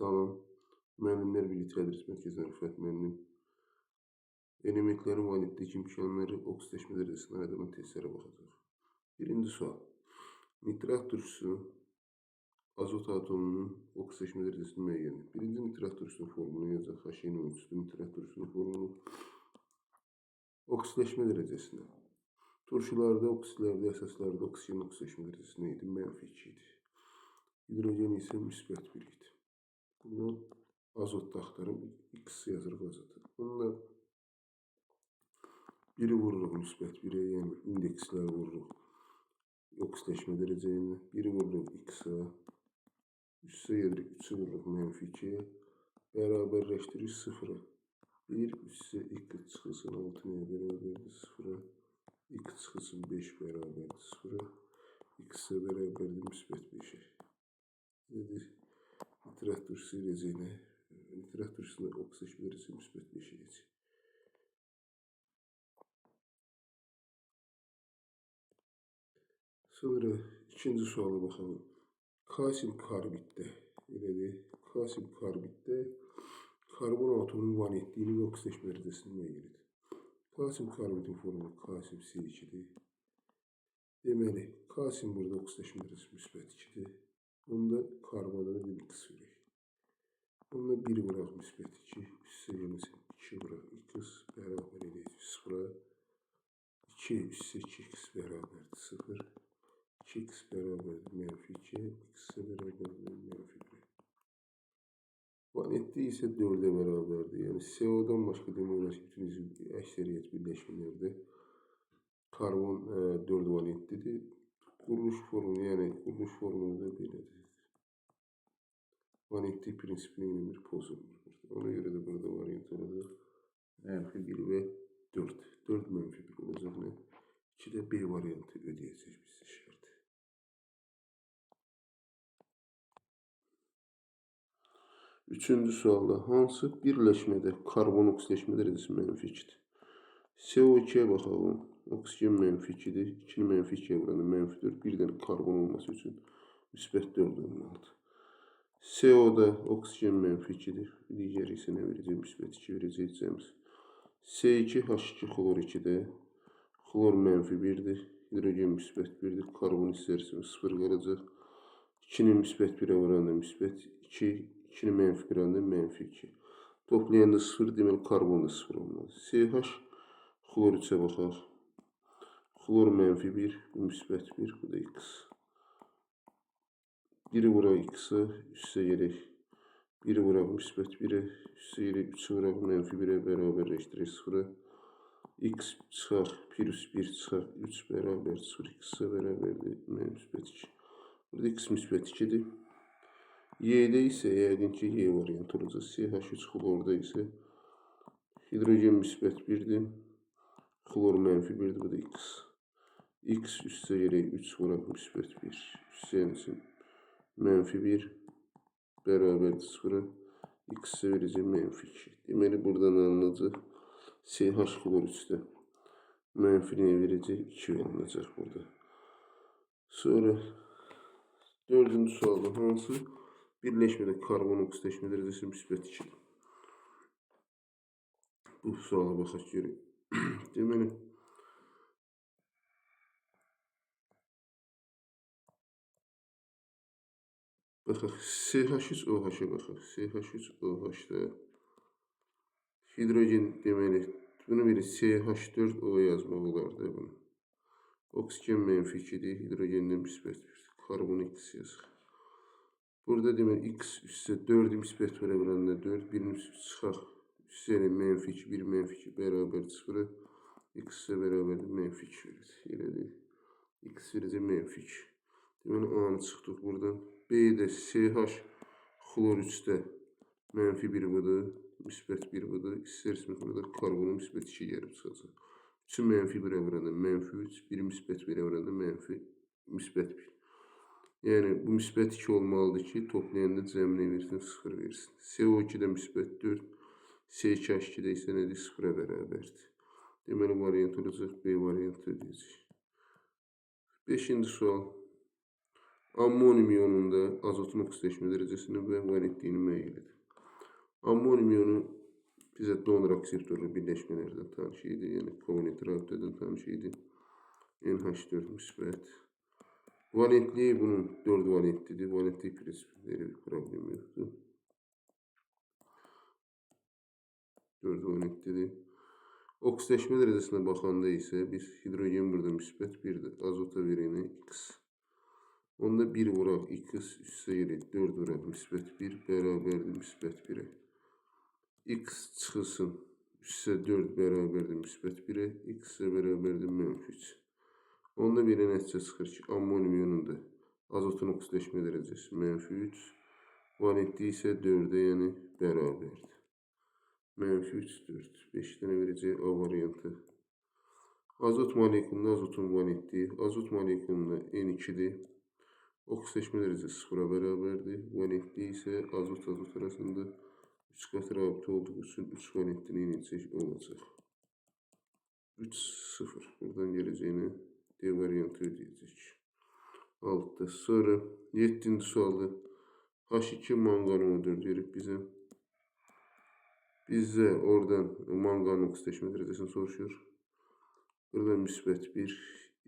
Salam. Müəllimlər Birliyi Tədris Mərkəzindən Rüfət müəllim. Elementlərin validlik imkanları oksidləşmə dərəcəsinə aid olan testlərə baxacaq. Birinci sual. Nitrat turşusu azot atomunun oksidləşmə dərəcəsini müəyyən edir. Birinci nitrat turşusunun formulunu yazacaq. HNO3-dür nitrat turşusunun formulu. Oksidləşmə dərəcəsinə. Turşularda, oksidlərdə, əsaslarda oksigenin oksidləşmə dərəcəsi nə idi? Mənfi 2 idi. Hidrogen isə müsbət 1 idi. Buradan azot da axtarım. X yazırıq azota. Bununla 1-i vururuq müsbət 1-ə, yəni indeksləri vururuq oksidləşmə dərəcəyinə. 1-i vururuq X-a, üstə gedirik 3-ü vururuq mənfi 2-yə, bərabərləşdiririk 0-a. 1 üstə x çıxılsın 6 nəyə bərabərdir 0-a, x çıxılsın 5 bərabərdir 0-a, x-ə bərabərdir müsbət 5-ə. Nedir? Nitrat turşusu eləyəcək nə? Nitrat turşusunda oksidləşmə dərəcəsi müsbət 5 eləyəcək. Sonra ikinci suala baxalım. Kalsium karbiddə, elədir. Kalsium karbiddə karbon atomunun valentliyini və oksidləşmə dərəcəsini müəyyən edir. Kalsium karbidin formulu kalsium C2-dir. Deməli, kalsium burada oksidləşmə dərəcəsi müsbət 2-dir. Onda karbona da bir x verək. Onda 1 vuraq müsbət 2, üstə gəlsin 2 vuraq x bərabər eləyəcək 0-a. 2 üstə 2x bərabərdir 0. 2x bərabərdir mənfi 2, x-ə bərabərdir mənfi 1. Valentlik isə 4-ə bərabərdir. Yəni CO-dan başqa demək olar ki, bütün əksəriyyət birləşmələrdə karbon 4 valentlidir. Quruluş formulu, yəni quruluş formulu da belədir. Valentlik prinsipi bir pozulmur burada. Ona görə də burada variant olacaq. Mənfi 1 və 4. 4 mənfi 1 olacaq nə? 2 də B variantı ödəyəcək bizə şərti. Üçüncü sualda hansı birləşmədə karbon oksidləşmə dərəcəsi mənfi 2-dir? CO2-yə baxalım. Oksigen mənfi 2-dir. 2-ni mənfi 2-yə vuranda mənfi 4. Bir dənə karbon olması üçün müsbət 4 olmalıdır. CO-da oksigen mənfi 2-dir. Digəri isə nə verəcək? Müsbət 2 verəcək cəmsi. C2H2 xlor 2-də xlor mənfi 1-dir. Hidrogen müsbət 1-dir. Karbon hissəsi 0 qalacaq. 2-ni müsbət 1-ə vuranda müsbət 2, 2-ni mənfi 1 vuranda mənfi 2. Toplayanda 0, deməli karbon da 0 olmalıdır. CH xlor 3-ə baxaq. Xlor mənfi 1, bu müsbət 1, bu da x. 1-i vuraq x-ə, üstə gələk. 1-i vuraq müsbət 1-ə, üstə gələk 3-ü vuraq mənfi 1-ə, bərabərləşdirək 0-a. X çıxaq, plus 1 çıxaq, 3 bərabər 0, x-ə bərabərdir müsbət 2. Burada x müsbət 2-dir. Y-də isə yəqin ki, Y variantı olacaq. CH3 xlorda isə hidrogen müsbət 1-dir. Xlor mənfi 1-dir, bu da x. X üstə gələk 3 vuraq müsbət 1. Üstə gəlsin mənfi 1 bərabərdir 0-a. X-ə verəcək mənfi 2. Deməli, buradan alınacaq CH xlor 3-də mənfi nəyə verəcək? 2 alınacaq burada. Sonra dördüncü sualda hansı birləşmədə karbon oksidləşmə dərəcəsi müsbət 2-dir? Bu suala baxaq görək. Deməli, baxaq, CH3OH-a baxaq. CH3OH-da hidrogen deməli, bunu bir CH4O yazmaq olardı bunu. Oksigen mənfi 2-dir, hidrogendən müsbət 1. Karbon X yazıq. Burada deməli X üstə 4-ü müsbət verə biləndə 4, 1-in çıxaq. Üstə mənfi 2, 1 mənfi 2 bərabər 0-a. X-ə bərabərdir mənfi 2 verir. Elədir. X verəcək mənfi 2. Deməli A-nı çıxdıq buradan. B-də CH xlor 3-də mənfi 1 budur, müsbət 1 budur. İstər-istəməz burada karbonun müsbət 2 gəlib çıxacaq. 3-ü mənfi 1-ə vuranda mənfi 3, 1-i müsbət 1-ə vuranda mənfi müsbət 1. Yəni bu müsbət 2 olmalıdır ki, toplayanda cəm nə versin? 0 versin. CO2-də müsbət 4, C2H2-də isə nədir? 0-a bərabərdir. Deməli variant olacaq B variantı ödəyəcək. Beşinci sual. Ammonium ionunda azotun oksidləşmə dərəcəsini və valentliyini müəyyən edir. Ammonium ionu bizə donor akseptorlu birləşmələrdən tanış idi, yəni kovalent rabitədən tanış idi. NH4 müsbət. Valentliyi bunun 4 valentlidir. Valentlik prinsipində elə bir problem yoxdur. 4 valentlidir. Oksidləşmə dərəcəsinə baxanda isə biz hidrogen burada müsbət 1-dir. Azota verəni X. Onda 1 vuraq X üstə gələk 4 vuraq müsbət 1 bərabərdir müsbət 1-ə. X çıxılsın üstə 4 bərabərdir müsbət 1-ə, X isə bərabərdir mənfi 3. Onda belə nəticə çıxır ki, ammonium ionunda azotun oksidləşmə dərəcəsi mənfi 3, valentliyi isə 4-ə, yəni bərabərdir. Mənfi 3, 4, 5 dənə verəcək A variantı. Azot molekulunda azotun valentliyi, azot molekulunda N2-dir. Oksidləşmə dərəcəsi 0-a bərabərdir. Valentliyi isə azot-azot arasında 3 qat rabitə olduğu üçün 3 valentli necə olacaq? 3, 0. Buradan gələcəyini D variantı ödəyəcək. 6. Sonra 7-ci sualda H2 mangan O4 verib bizə. Bizə oradan mangan oksidləşmə dərəcəsini soruşur. Burada müsbət 1,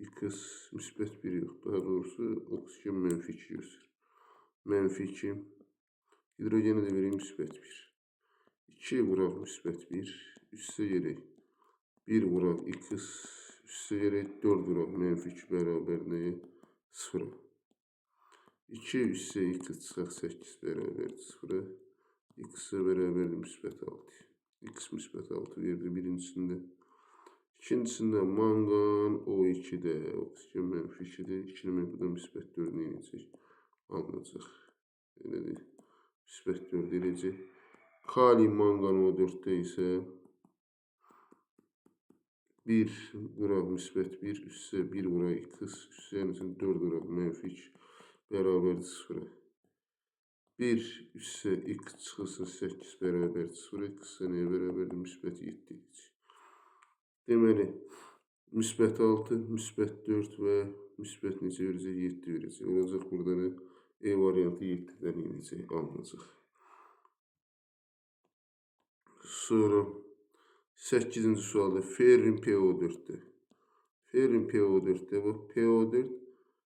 X müsbət 1 yox. Daha doğrusu oksigen mənfi 2 göstərir. Mənfi 2. Hidrogeni də vereyim müsbət 1. 2 vuraq müsbət 1. Üstə gələk 1 vuraq X. Üstə gələk 4 vuraq mənfi 2 bərabər nəyə? 0. 2 üstə X çıxaq 8 bərabər 0. X-ə bərabərdir müsbət 6. X müsbət 6 verdi birincisində. İkincisində mangan O2-də, oksigen mənfi 2-dir. 2-ni mən burada müsbət 4 nə edəcək? Alınacaq. Elədir. Müsbət 4 eləyəcək. Kali mangan O4-də isə 1 vuraq müsbət 1, üstə 1 vuraq X, üstə yəni 4 vuraq mənfi 2 bərabərdir 0-a. 1 üstə X çıxılsın 8 bərabərdir 0-a, X nəyə bərabərdir? Müsbət 7 edəcək. Deməli, müsbət 6, müsbət 4 və müsbət necə verəcək? 7 verəcək. Olacaq burada nə? E variantı 7-dən inəcək, alınacaq. Sonra 8-ci sualda ferrin PO4-də. Ferrin PO4-də bax, PO4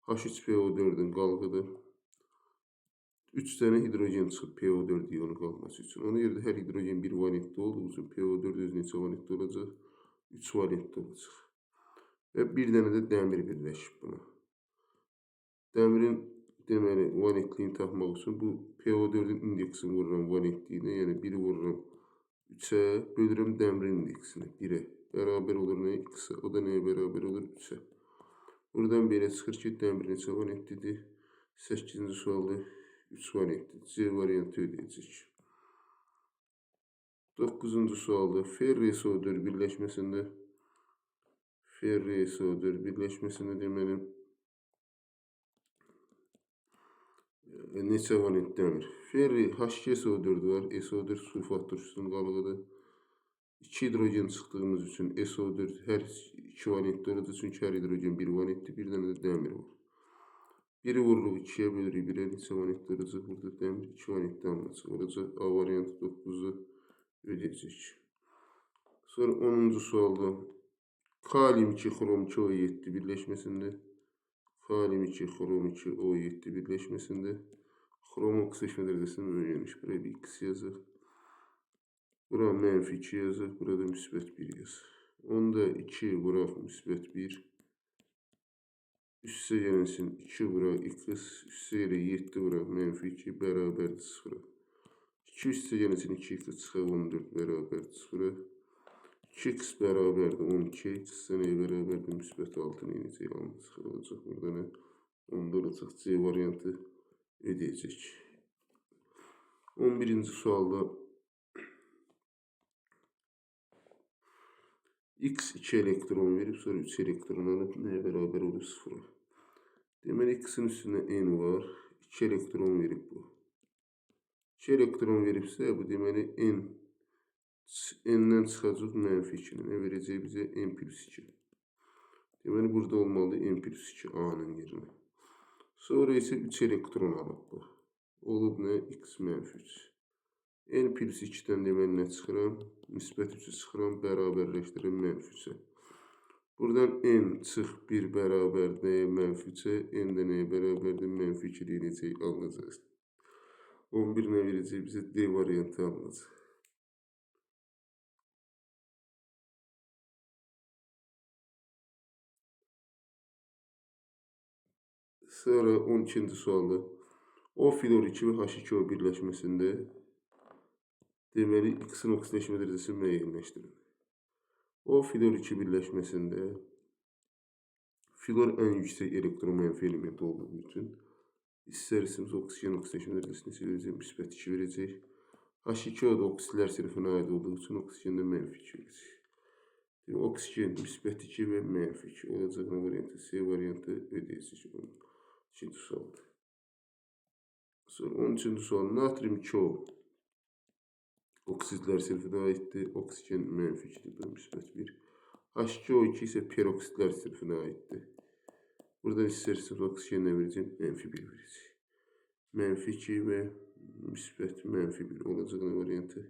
H3PO4-ün qalğıdır. 3 dənə hidrogen çıxıb PO4 iyonu qalması üçün. Ona görə də hər hidrogen 1 valentli olduğu üçün PO4 öz neçə valentli olacaq? 3 valentli olacaq. Və bir dənə də dəmir birləşib buna. Dəmirin deməli valentliyini tapmaq üçün bu PO4-ün indeksini vururam valentliyinə, yəni 1 vururam 3-ə, bölürəm dəmirin indeksinə 1-ə. Bərabər olur nəyə? X-ə. O da nəyə bərabər olur? 3-ə. Buradan belə çıxır ki, dəmir neçə valentlidir? 8-ci sualda 3 valentli. C variantı ödəyəcək. 9-cu sualda ferri SO4 birləşməsində ferri SO4 birləşməsində deməli neçə valent dəmir? Ferri H2SO4 var. SO4 sulfat turşusunun qalığıdır. 2 hidrogen çıxdığımız üçün SO4 hər 2 valentli olacaq. Çünki hər hidrogen 1 valentli, bir dənə də dəmir var. 1-i vururuq 2-yə bölürük 1-ə neçə valentli olacaq? Burada dəmir 2 valentli alınacaq. Olacaq A variantı 9-u ödəyəcək. Sonra 10-cu sualda kalium 2 xrom 2 O7 birləşməsində kalium 2 xrom 2 O7 birləşməsində xromun oksidləşmə dərəcəsini müəyyən. Buraya bir X yazaq. Bura mənfi 2 yazaq. Burada müsbət 1 yazaq. Onda 2 vuraq müsbət 1. Üstə gəlsin 2 vuraq X. Üstə gələk 7 vuraq mənfi 2 bərabərdir 0-a. 2 üstə gəlsin 2x çıxaq 14 bərabərdir 0-a. 2x bərabərdir 12. X nəyə bərabərdir? Müsbət 6 neyəcək? Alınacaq. Olacaq burada nə? 10-da olacaq. C variantı ödəyəcək. 11-ci sualda X 2 elektron verib, sonra 3 elektron alıb nəyə bərabər olur? 0-a. Deməli, X-in üstündə N var. 2 elektron verib bu. 2 elektron veribsə, bu deməli N-dən çıxacaq mənfi 2-ni. Nə verəcək bizə? N plus 2. Deməli, burada olmalıdır N plus 2 A-nın yerinə. Sonra isə 3 elektron alıb bu. Olub nə? X mənfi 3. N plus 2-dən deməli nə çıxıram? Müsbət 3-ü çıxıram, bərabərləşdirirəm mənfi 3-ə. Buradan N çıx 1 bərabər nəyə? Mənfi 3-ə. N də nəyə bərabərdir? Mənfi 2-lik necə alınacaq? 11 nə verəcək bizə? D variantı alınacaq. Sonra 12-ci sualda O flor 2 və H2O birləşməsində deməli X-in oksidləşmə dərəcəsini müəyyənləşdirin. O flor 2 birləşməsində flor ən yüksək elektromənfi element olduğu üçün istər-istəməz oksigen oksidləşmə dərəcəsini necə verəcək? Müsbət 2 verəcək. H2O da oksidlər sinifinə aid olduğu üçün oksigen də mənfi 2 verəcək. Demək, oksigen müsbət 2 və mənfi 2 olacaq nə variantı? C variantı ödəyəcək 12-ci sualda. Sonra 13-cü sual. Natrium 2O oksidlər sinifinə aiddir. Oksigen mənfi 2-dir, bu müsbət 1. H2O2 isə peroksидlər sinifinə aiddir. Buradan istər-istəməz oksigen nə verəcək? Mənfi 1 verəcək. Mənfi 2 və müsbət mənfi 1 olacaq nə variantı?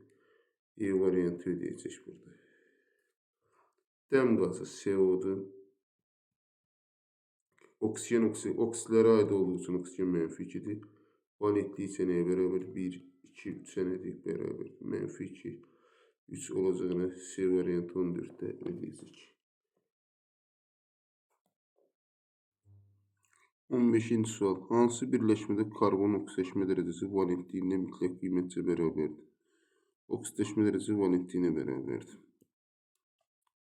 E variantı ödəyəcək burada. Dəm qazı CO-dur. Oksigen oksidlərə aid olduğu üçün oksigen mənfi 2-dir. Valentliyi isə nəyə bərabər? 1, 2, 3-ə nədir? Bərabər. Mənfi 2, 3 olacağına C variantı 14-də ödəyəcək. 15-ci sual. Hansı birləşmədə karbon oksidləşmə dərəcəsi valentliyinə mütləq qiymətcə bərabərdir? Oksidləşmə dərəcəsi valentliyinə bərabərdir.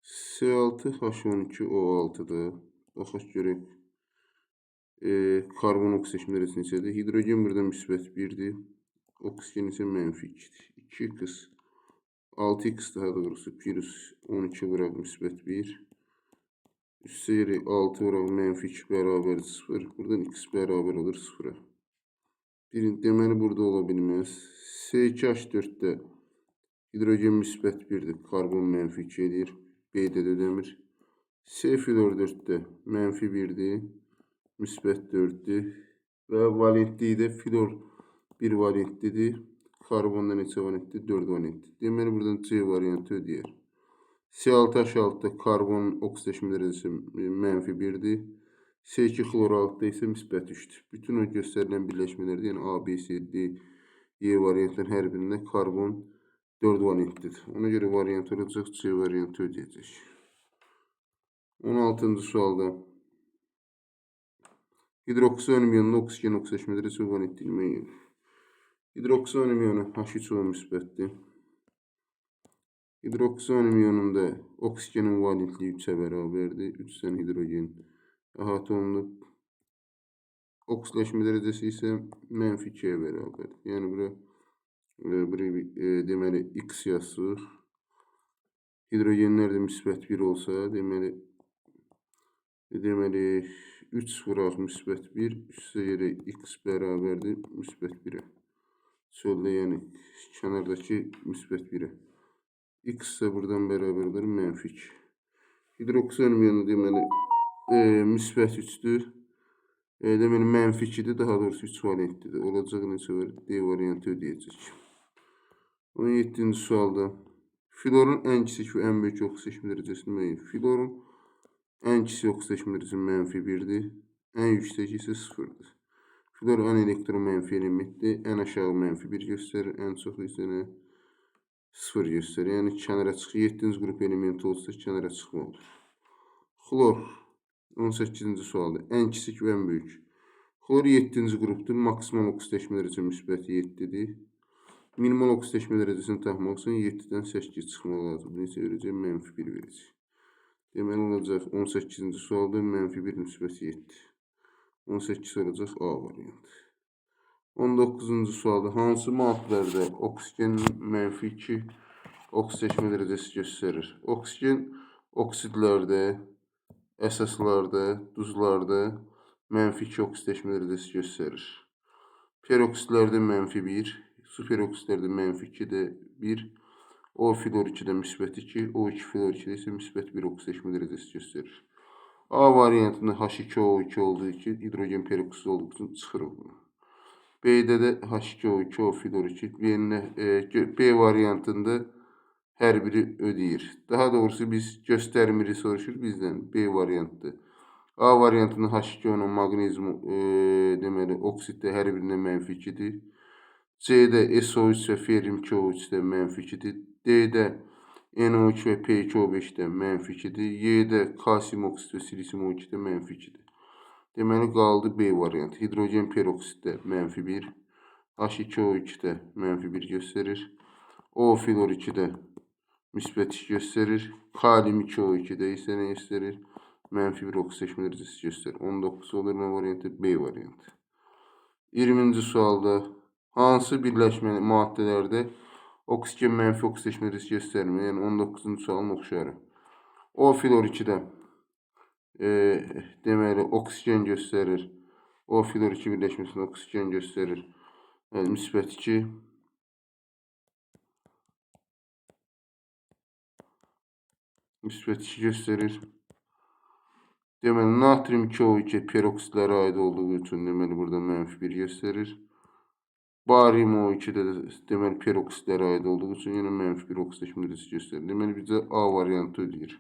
C6H12O6-da baxaq görək. Karbon oksidləşmə dərəcəsi neçədir? Hidrogen burada müsbət 1-dir. Oksigen isə mənfi 2-dir. 2x 6x daha doğrusu plus 12 vuraq müsbət 1. Üstə yeri 6 vuraq mənfi 2 bərabər 0. Buradan x bərabər olur 0-a. Deməli burada ola bilməz. C2H4-də hidrogen müsbət 1-dir. Karbon mənfi 2 edir. B-də də ödəmir. C flor 4-də mənfi 1-dir. Müsbət 4-dür. Və valentliyi də flor 1 valentlidir. Karbonda neçə valentli? 4 valentli. Deməli, buradan C variantı ödəyər. C6H6-da karbonun oksidləşmə dərəcəsi mənfi 1-dir. C2 xlor 6-da isə müsbət 3-dür. Bütün o göstərilən birləşmələrdə, yəni A, B, C, D, E variantların hər birində karbon 4 valentlidir. Ona görə variant olacaq, C variantı ödəyəcək. 16-cı sualda hidroksonium iyonunda oksigen oksidləşmə dərəcəsi valentliyini müəyyən edir. Hidroksonium iyonu H3O müsbətdir. Hidroksonium iyonunda oksigenin valentliyi 3-ə bərabərdir. 3 dənə hidrogen əhatə olunub. Oksidləşmə dərəcəsi isə mənfi 2-yə bərabərdir. Yəni bura deməli X yazsıq. Hidrogenlər də müsbət 1 olsa, deməli 3 vuraq müsbət 1, üstə yerə X bərabərdir müsbət 1-ə. Çöldə, yəni kənardakı müsbət 1-ə. X isə buradan bərabərdir mənfi 2. Hidroksonium iyonu deməli müsbət 3-dür. Deməli mənfi 2-dir, daha doğrusu 3 valentlidir. Olacaq neçə var? D variantı ödəyəcək. 17-ci sualda florun ən kiçik və ən böyük oksidləşmə dərəcəsini müəyyən. Florun ən kiçik oksidləşmə dərəcəsi mənfi 1-dir. Ən yüksək isə 0-dır. Flor ən elektromənfi elementdir. Ən aşağı mənfi 1 göstərir. Ən çox isə nə? 0 göstərir. Yəni kənara çıxır. 7-ci qrup elementi olsa kənara çıxma olur. Xlor 18-ci sualdır. Ən kiçik və ən böyük. Xlor 7-ci qrupdur. Maksimal oksidləşmə dərəcəsi müsbət 7-dir. Minimal oksidləşmə dərəcəsini tapmaq üçün 7-dən 8 çıxmaq lazımdır. Neçə verəcək? Mənfi 1 verəcək. Deməli olacaq 18-ci sualda mənfi 1 müsbət 7. 18 olacaq A variantı. 19-cu sualda hansı maddələrdə oksigen mənfi 2 oksidləşmə dərəcəsi göstərir? Oksigen oksidlərdə, əsaslarda, duzlarda mənfi 2 oksidləşmə dərəcəsi göstərir. Peroksidlərdə mənfi 1, superoksidlərdə mənfi 2-də 1, O flor 2-də müsbət 2, O2 flor 2-də isə müsbət 1 oksidləşmə dərəcəsi göstərir. A variantında H2O2 olduğu ki, hidrogen peroksidi olduğu için çıxırıq bunu. B-də də H2O2, O flor 2. B variantında hər biri ödəyir. Daha doğrusu biz göstərmiri soruşur bizdən. B variantıdır. A variantında H2O-nun maqnezium deməli oksiddə hər birində mənfi 2-dir. C-də SO3 və ferrum 2O3-də mənfi 2-dir. D-də NO2 və P2O5-də mənfi 2-dir. Y-də kalsium oksid və silisium O2-də mənfi 2-dir. Deməli, qaldı B variantı. Hidrogen peroksiddə mənfi 1, H2O2-də mənfi 1 göstərir. O flor 2-də müsbət 2 göstərir. Kalium 2O2-də isə nə göstərir? Mənfi 1 oksidləşmə dərəcəsi göstərir. 19 olur nə variantı? B variantı. 20-ci sualda hansı birləşmə maddələrdə oksigen mənfi oksidləşmə dərəcəsi göstərmir? Yəni 19-cu sualın oxşarı. O flor 2-də deməli oksigen göstərir. O flor 2 birləşməsində oksigen göstərir. Yəni müsbət 2. Müsbət 2 göstərir. Deməli natrium 2O2 peroksidlərə aid olduğu üçün deməli burada mənfi 1 göstərir. Barium O2-də də deməli peroksidlərə aid olduğu üçün yenə mənfi 1 oksidləşmə dərəcəsi göstərir. Deməli bizə A variantı ödəyir.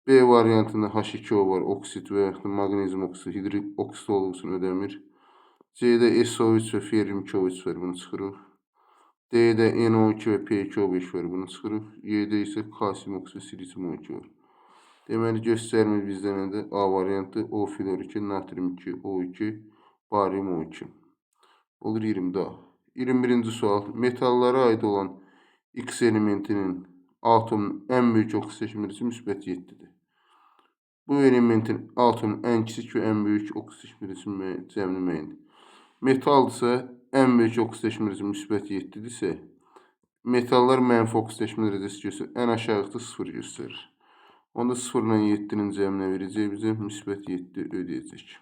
B variantında H2O var, oksid və yaxud da maqnezium oksidi, hidrik oksid olduğu üçün ödəmir. C-də SO3 və ferrum 2O3 var, bunu çıxırıq. D-də NO2 və P2O5 var, bunu çıxırıq. Y-də isə kalsium oksid və silisium O2 var. Deməli göstərmir bizdə nədir? A variantı O flor 2, natrium 2, O2, barium O2. Olur 20-də. 21-ci sual. Metallara aid olan X elementinin atomun ən böyük oksidləşmə dərəcəsi müsbət 7-dir. Bu elementin atomun ən kiçik və ən böyük oksidləşmə dərəcəsi cəmini müəyyən. Metaldırsa ən böyük oksidləşmə dərəcəsi müsbət 7-dirsə, metallar mənfi oksidləşmə dərəcəsi göstərir. Ən aşağıda 0 göstərir. Onda 0 ilə 7-nin cəminə verəcək bizə müsbət 7 ödəyəcək.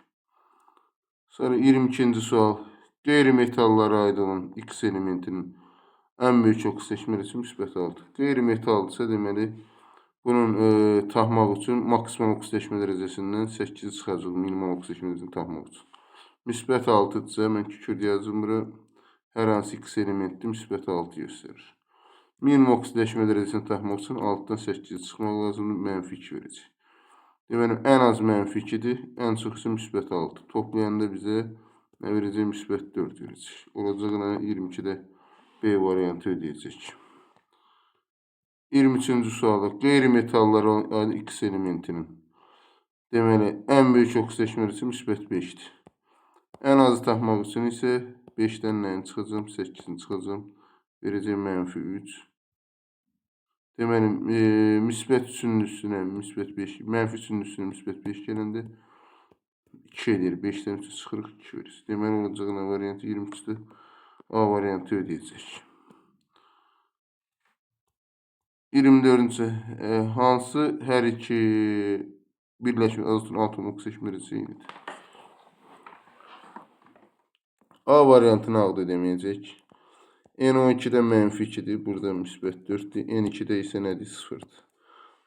Sonra 22-ci sual. Qeyri-metallara aid olan X elementinin ən böyük oksidləşmə dərəcəsi müsbət 6. Qeyri-metaldırsa deməli bunun taxmaq üçün maksimal oksidləşmə dərəcəsindən 8-i çıxacaq minimal oksidləşmə dərəcəsini taxmaq üçün. Müsbət 6-dırsa mən kükürd yazım bura. Hər hansı X elementi müsbət 6 göstərir. Minimum oksidləşmə dərəcəsini taxmaq üçün 6-dan 8-i çıxmaq lazımdır, mənfi 2 verəcək. Deməli, ən az mənfi 2-dir, ən çox isə müsbət 6. Toplayanda bizə nə verəcək? Müsbət 4 verəcək. Olacaq nə? 22-də B variantı ödəyəcək. 23-cü sualda qeyri-metallara aid X elementinin deməli, ən böyük oksidləşmə dərəcəsi müsbət 5-dir. Ən azı taxmaq üçün isə 5-dən nəyini çıxacam? 8-ini çıxacam. Verəcək mənfi 3. Deməli, müsbət 3-ün üstünə müsbət 5, mənfi 3-ün üstünə müsbət 5 gələndə 2 edir. 5-dən 3-ü çıxırıq, 2 verir. Deməli, olacaq nə variantı? 23-də A variantı ödəyəcək. 24-cü hansı hər iki birləşmə azotun atom oksidləşmə dərəcəsi eynidir? A variantını ağda ödəməyəcək. NO2-də mənfi 2-dir. Burada müsbət 4-dür. N2-də isə nədir? 0-dır.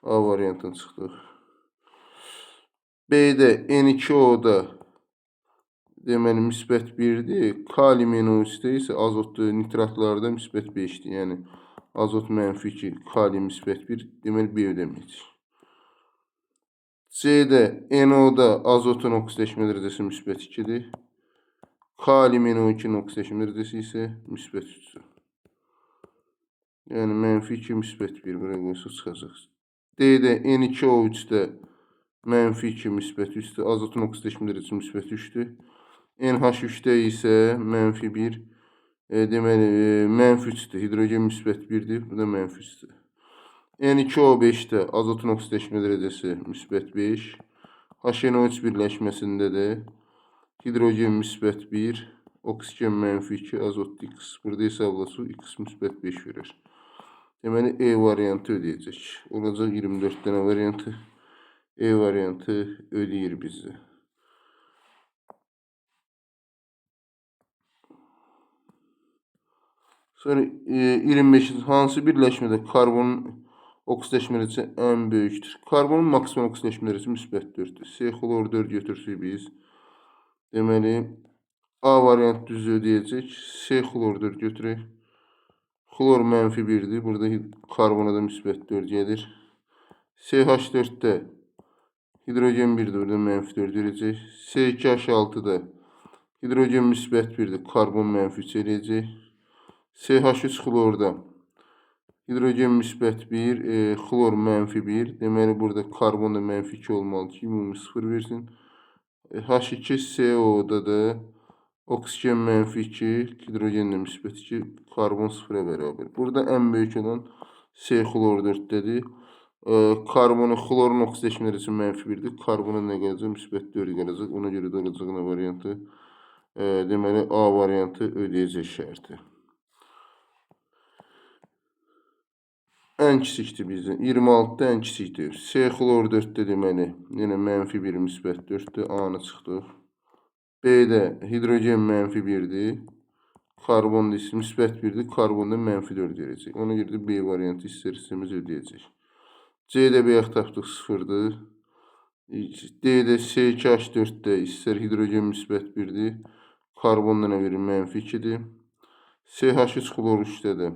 A variantını çıxdıq. B-də N2O-da deməli müsbət 1-dir. Kalium NO3-də isə azotlu nitratlarda müsbət 5-dir. Yəni azot mənfi 2, kalium müsbət 1. Deməli B ödəməyəcək. C-də NO-da azotun oksidləşmə dərəcəsi müsbət 2-dir. Kalium NO2-nin oksidləşmə dərəcəsi isə müsbət 3-dür. Yəni mənfi 2, müsbət 1 buraya qoysaq çıxacaq. D-də N2O3-də mənfi 2, müsbət 3-dür. Azotun oksidləşmə dərəcəsi müsbət 3-dür. NH3-də isə mənfi 1, deməli mənfi 3-dür. Hidrogen müsbət 1-dir, bu da mənfi 3-dür. N2O5-də azotun oksidləşmə dərəcəsi müsbət 5. HNO3 birləşməsində də hidrogen müsbət 1, oksigen mənfi 2, azot X. Burada hesablasaq X müsbət 5 verir. Deməli E variantı ödəyəcək. Olacaq 24 dənə variantı. E variantı ödəyir bizi. Sonra 25 hansı birləşmədə karbonun Oksidaşma dərəcəsi ən böyükdür. Karbonun maksimal oksidaşma dərəcəsi müsbət 4-dür. C xlor 4 götürsük biz. Deməli, A variantı düz ödəyəcək. C xlor 4 götürək. Xlor mənfi 1-dir. Burada karbona da müsbət 4 gedir. CH4-də hidrogen 1-dir. Burada mənfi 4 verəcək. C2H6-da hidrogen müsbət 1-dir. Karbon mənfi 3 eləyəcək. CH3 xlorda hidrogen müsbət 1, xlor mənfi 1. Deməli, burada karbon da mənfi 2 olmalıdır ki, ümumi 0 versin. H2CO-da da oksigen mənfi 2, hidrogen də müsbət 2, karbon 0-a bərabər. Burada ən böyük olan C xlor 4-dədir. Karbonu, xlorun oksidaşma dərəcəsi mənfi 1-dir. Karbona nə qalacaq? Müsbət 4 qalacaq. Ona görə də olacaq nə variantı? Deməli, A variantı ödəyəcək şərti. Ən kiçikdir bizdən. 26-da ən kiçikdir. C xlor 4-də deməli, yenə mənfi 1, müsbət 4-dür. A-nı çıxdıq. B-də hidrogen mənfi 1-dir. Karbon da müsbət 1-dir. Karbon da mənfi 4 verəcək. Ona görə də B variantı istər istəməz ödəyəcək. C-də bayaq tapdıq 0-dır. D-də C2H4-də istər hidrogen müsbət 1-dir. Karbon da nə verir? Mənfi 2-dir. CH3 xlor 3-də də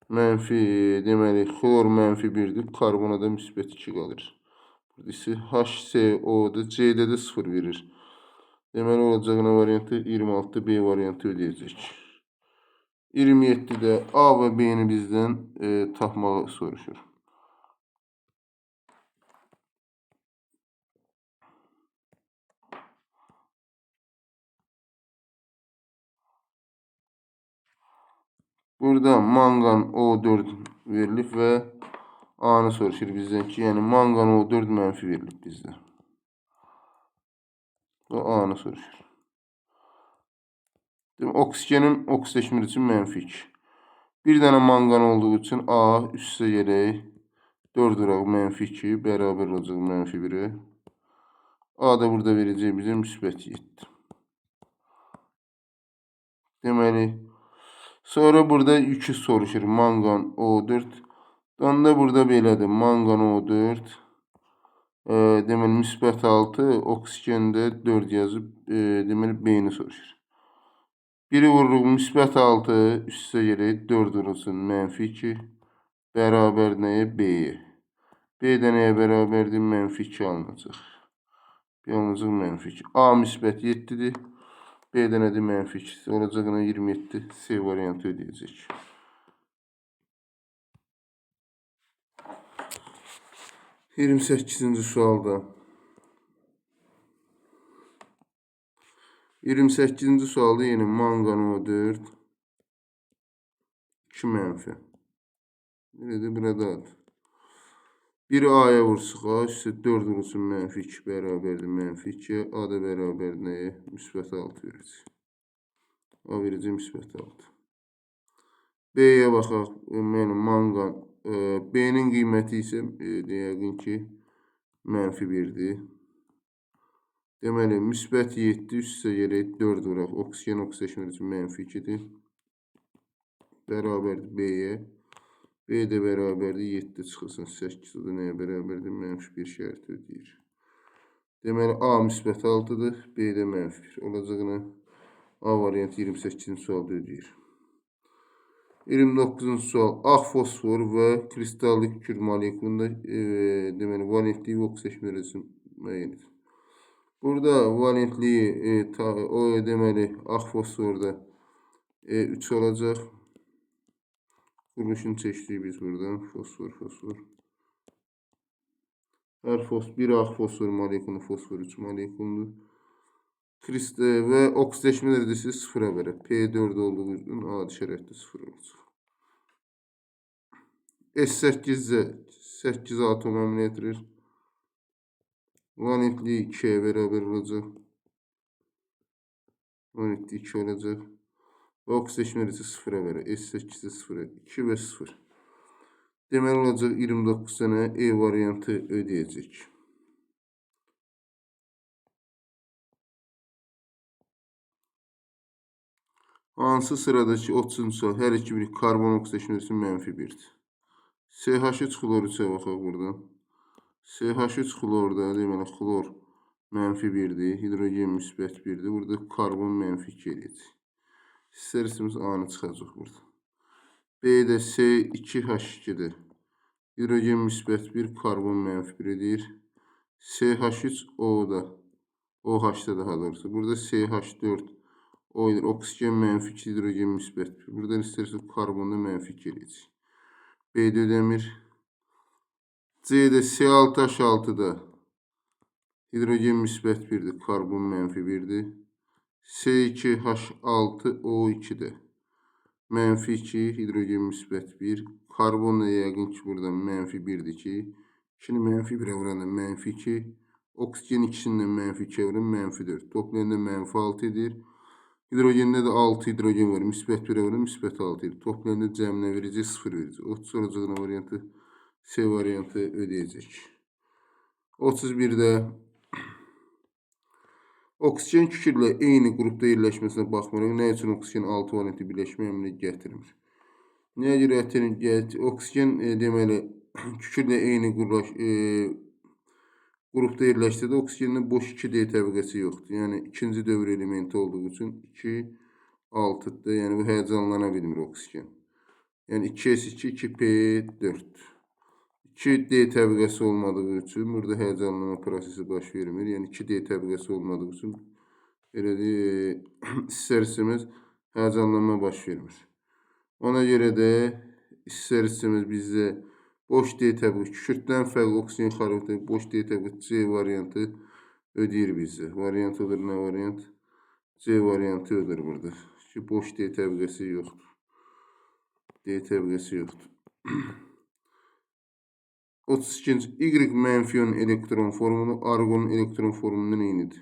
mənfi, deməli, xlor mənfi 1-dir. Karbona da müsbət 2 qalır. Burada isə HCO-da, C-də də 0 verir. Deməli, olacağına variantı 26-da B variantı ödəyəcək. 27-də A və B-ni bizdən tapmağı soruşur. Burada manqan O4 verilib və A-nı soruşur bizdən ki, yəni manqan O4 mənfi verilib bizdə. O A-nı soruşur. Demək, oksigenin oksidaşma üçün mənfi 2. Bir dənə manqan olduğu üçün A üstə gələk. 4 vuraq mənfi 2 bərabər olacaq mənfi 1-ə. A da burada verəcək bizə müsbət 7. Deməli, sonra burada yükü soruşur. Manqan O4. Onda burada belədir. Manqan O4. Deməli, müsbət 6, oksigendə 4 yazıb, deməli, B-ni soruşur. 1-i vururuq müsbət 6, üstə gələk 4 vurulsun, mənfi 2, bərabər nəyə? B-yə. B də nəyə bərabərdir? Mənfi 2 alınacaq. B alınacaq mənfi 2. A müsbət 7-dir. B də nədir? Mənfi 2. Olacağına 27 C variantı ödəyəcək. 28-ci sualda. 28-ci sualda yenə manqan O4 2 mənfi. Elədir, burada. 1 A-ya vursuq A, üstə 4 vurulsun mənfi 2 bərabərdir mənfi 2. A da bərabər nəyə? Müsbət 6 verəcək. A verəcək müsbət 6. B-yə baxaq. Yəni, manqan. B-nin qiyməti isə yəqin ki, mənfi 1-dir. Deməli, müsbət 7 üstə gələk 4 vuraq. Oksigen oksidaşma üçün mənfi 2-dir. Bərabərdir B-yə. B də bərabərdir 7 çıxılsın 8. O da nəyə bərabərdir? Mənfi 1 şərti ödəyir. Deməli, A müsbət 6-dır, B də mənfi 1. Olacağına A variantı 28-ci sualda ödəyir. 29-cu sual. Ağ fosfor və kristallik kükürt molekulunda deməli, valentliyi və oksidaşma dərəcəsini müəyyən edir. Burada valentliyi deməli, ağ fosforda 3 olacaq. Quruluşunu çəkdik biz buradan. Fosfor, fosfor. Hər bir ağ fosfor molekulu fosfor 3 molekuludur. Və oksidaşma dərəcəsi 0-a bərabər. P4 olduğu üçün adi şəraitdə 0 olacaq. S8-də 8 atom əmr etirir. Valentliyi 2-yə bərabər olacaq. Valentliyi 2 olacaq. Və oksidaşma dərəcəsi 0-a bərabər. S8-də 0-a 2 və 0. Deməli olacaq 29 dənə E variantı ödəyəcək. Hansı sıradakı 30-cu sual hər iki bir karbon oksidaşma dərəcəsi mənfi 1-dir. CH3 xlor 3-ə baxaq buradan. CH3 xlorda, deməli, xlor mənfi 1-dir, hidrogen müsbət 1-dir. Burada karbon mənfi 2 eləyəcək. İstər-istəməz A-nı çıxacaq burada. B-də C2H2-dir. Hidrogen müsbət 1, karbon mənfi 1 edir. CH3O-da, OH-da daha doğrusu. Burada CH4 O edir. Oksigen mənfi 2, hidrogen müsbət 1. Buradan istər-istəməz karbonda mənfi 2 eləyəcək. B-də ödəmir. C-də C6H6-da hidrogen müsbət 1-dir, karbon mənfi 1-dir. C2H6O2-də mənfi 2, hidrogen müsbət 1. Karbon da yəqin ki, buradan mənfi 1-dir ki, 2-ni mənfi 1-ə vuranda mənfi 2. Oksigen ikisini də mənfi 2-yə vuran mənfi 4. Toplayanda mənfi 6 edir. Hidrogende də 6 hidrogen var. Müsbət 1-ə vuran müsbət 6 edir. Toplayanda cəminə verəcək 0 verəcək. 30 olacaq variantı C variantı ödəyəcək. 31-də oksigen kükürlə eyni qrupda yerləşməsinə baxmayaraq, nə üçün oksigen 6 valentli birləşmə əmrinə gətirmir? Nəyə görə oksigen deməli kükürlə eyni qrupda yerləşsə də oksigenin boş 2D təbəqəsi yoxdur. Yəni ikinci dövr elementi olduğu üçün 2, 6-dır. Yəni bu həyəcanlana bilmir oksigen. Yəni 2S2, 2P4. 2D təbəqəsi olmadığı üçün burada həyəcanlanma prosesi baş vermir. Yəni 2D təbəqəsi olmadığı üçün belə deyək, istər-istəməz həyəcanlanma baş vermir. Ona görə də istər-istəməz bizdə boş D təbəqəsi, kükürddən fərqli oksigen xarabı boş D təbəqəsi C variantı ödəyir bizdə. Variant olur nə variant? C variantı ödür burada. Ki boş D təbəqəsi yoxdur. D təbəqəsi yoxdur. 32-ci Y mənfi 10 elektron formulu arqonun elektron formulundan eynidir.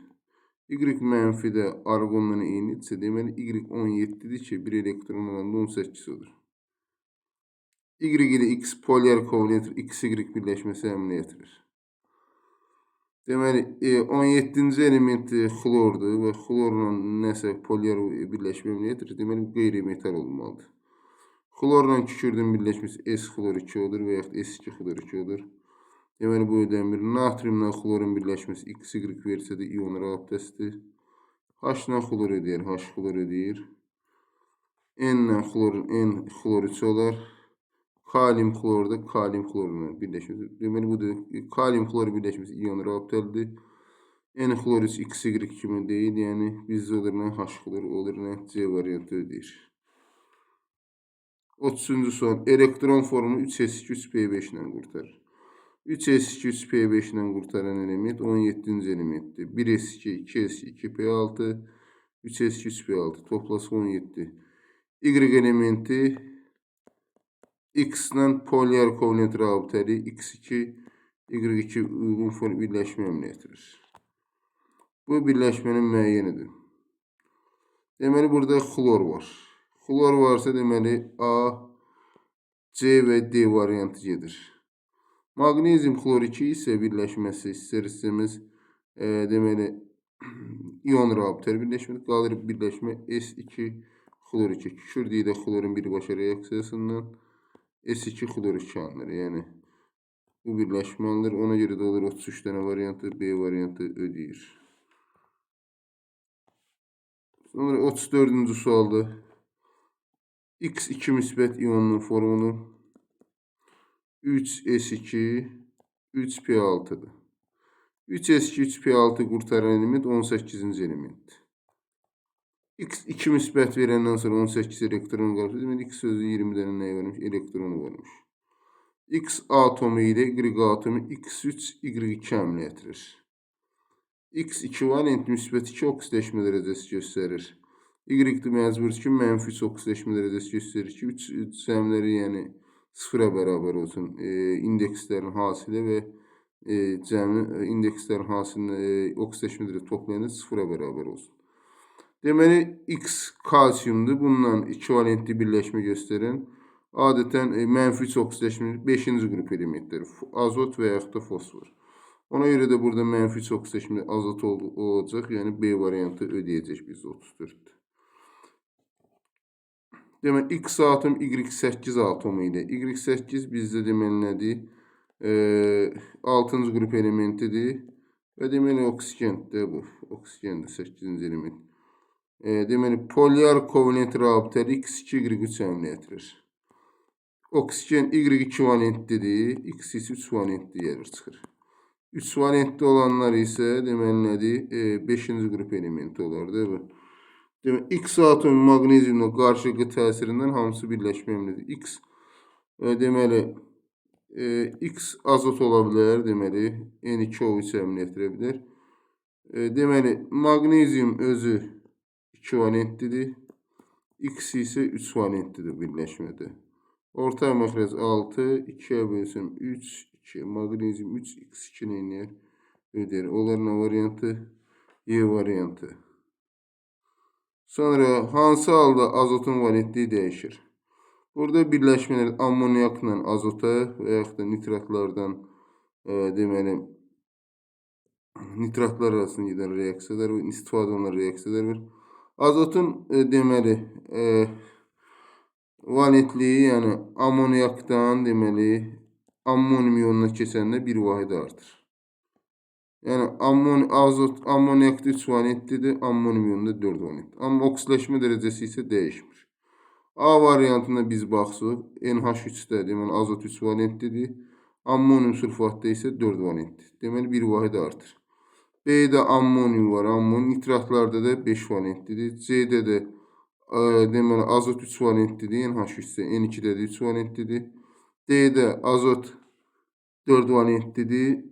Y mənfi də arqonla eynidirsə, deməli Y 17-dir ki, bir elektron olanda 18 olur. Y ilə X polyar kovalent XY birləşməsi əmrinə yetirir. Deməli, 17-ci elementi xlordur və xlorla nəsə polyar birləşmə əmrinə yetirir. Deməli, bu qeyri-metal olmalıdır. Xlorla kükürdün birləşməsi S xlor 2 olur və yaxud S2 xlor 2 olur. Deməli, bu ödənmir. Natriumla xlorun birləşməsi XY versə də ion rabitəsidir. H-la xlor ödəyir, H xlor ödəyir. N-lə xlorun N xlor 3 olar. Kalium xlorda kalium xlorla birləşməsi. Deməli, bu da kalium xlor birləşməsi ion rabitəlidir. N xlor 3 XY kimi deyil. Yəni, bizdə olur nə H xlor olur, nə C variantı ödəyir. 33-cü sual. Elektron formulu 3S2 3P5 ilə qurtarır. 3S2 3P5 ilə qurtaran element 17-ci elementdir. 1S2 2S2 2P6 3S2 3P6 toplası 17. Y elementi X ilə polyar kovalent rabitəli X2 Y2 uyğun form birləşmə əmrinə yetirir. Bu birləşmənin müəyyənidir. Deməli, burada xlor var. Xlor varsa, deməli, A, C və D variantı gedir. Maqnezium xlor 2 isə birləşməsi istər-istəməz deməli, ion rabitəli birləşmədir. Qalır birləşmə S2 xlor 2. Kükürd ilə xlorun birbaşa reaksiyasından S2 xlor 2 alınır. Yəni, bu birləşmə alınır. Ona görə də olur 33 dənə variantı B variantı ödəyir. Sonra 34-cü sualda X2 müsbət ionunun formulu 3S2 3P6-dır. 3S2 3P6 qurtaran element 18-ci elementdir. X2 müsbət verəndən sonra 18 elektron qalır. Deməli, X sözü 20 dənə nəyi varmış? Elektronu varmış. X atomu ilə Y atomu X3, Y2 əmrinə yetirir. X2 valent müsbət 2 oksidləşmə dərəcəsi göstərir. Y-də məcbur ki, mənfi 3 oksidləşmə dərəcəsi göstərir ki, 3 cəmləri, yəni sıfıra bərabər olsun. İndekslərin hasili və cəmi indekslərin hasilini oksidləşmə dərəcəsi toplayanda sıfıra bərabər olsun. Deməli, X kalsiumdur. Bununla 2 valentli birləşmə göstərən adətən mənfi 3 oksidləşmə 5-ci qrup elementləri, azot və yaxud da fosfor. Ona görə də burada mənfi 3 oksidləşmə azot olacaq. Yəni B variantı ödəyəcək biz 34. Demək, X atom Y8 atomu ilə. Y8 bizdə deməli nədir? 6-cı qrup elementidir. Və deməli, oksigendir bu. Oksigendir 8-ci element. Deməli, polyar kovalent rabitəli X2, Y3 əmr gətirir. Oksigen Y2 valentlidir, X isə 3 valentli gəlir, çıxır. 3 valentli olanlar isə deməli nədir? 5-ci qrup elementi olar, değil mi? Demək, X atomu maqneziumla qarşılıqlı təsirindən hamısı birləşmə əmridir. X deməli, X azot ola bilər, deməli, N2O3 əmr gətirə bilər. Deməli, maqnezium özü 2 valentlidir. X isə 3 valentlidir birləşmədə. Orta məxrəc 6, 2-yə bölsəm 3, 2. Maqnezium 3, X2 nə eləyər? Ödəyər. Onlar nə variantı? Y variantı. Sonra hansı halda azotun valentliyi dəyişir? Burada birləşmələr ammoniakla azota və yaxud da nitratlardan deməli, nitratlar arasında gedən reaksiyalar var, istifadə olunan reaksiyalar var. Azotun deməli, valentliyi, yəni ammoniakdan deməli, ammonium ionuna keçəndə bir vahid artır. Yəni azot ammoniakda 3 valentlidir, ammonium ionunda 4 valent. Amma oksiləşmə dərəcəsi isə dəyişmir. A variantında biz baxsaq, NH3-də deməli azot 3 valentlidir, ammonium sulfatda isə 4 valentdir. Deməli bir vahid artır. B-də ammonium var, ammonium nitratlarda da 5 valentlidir. C-də də deməli azot 3 valentlidir, NH3-də, N2-də də 3 valentlidir. D-də azot 4 valentlidir.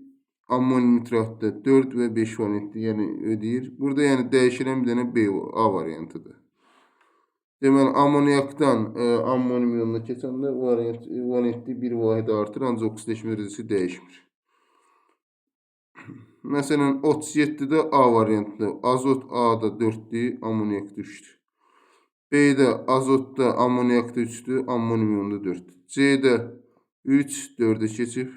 Ammonium nitratda 4 və 5 valentli, yəni ödəyir. Burada yəni dəyişilən bir dənə B, A variantıdır. Deməli, ammoniakdan ammonium ionuna keçəndə valentli bir vahid artır, ancaq oksiləşmə dərəcəsi dəyişmir. Məsələn, 37-də A variantında azot A-da 4-dür, ammoniakda 3-dür. B-də azotda ammoniakda 3-dür, ammonium ionunda 4-dür. C-də 3, 4-ə keçib.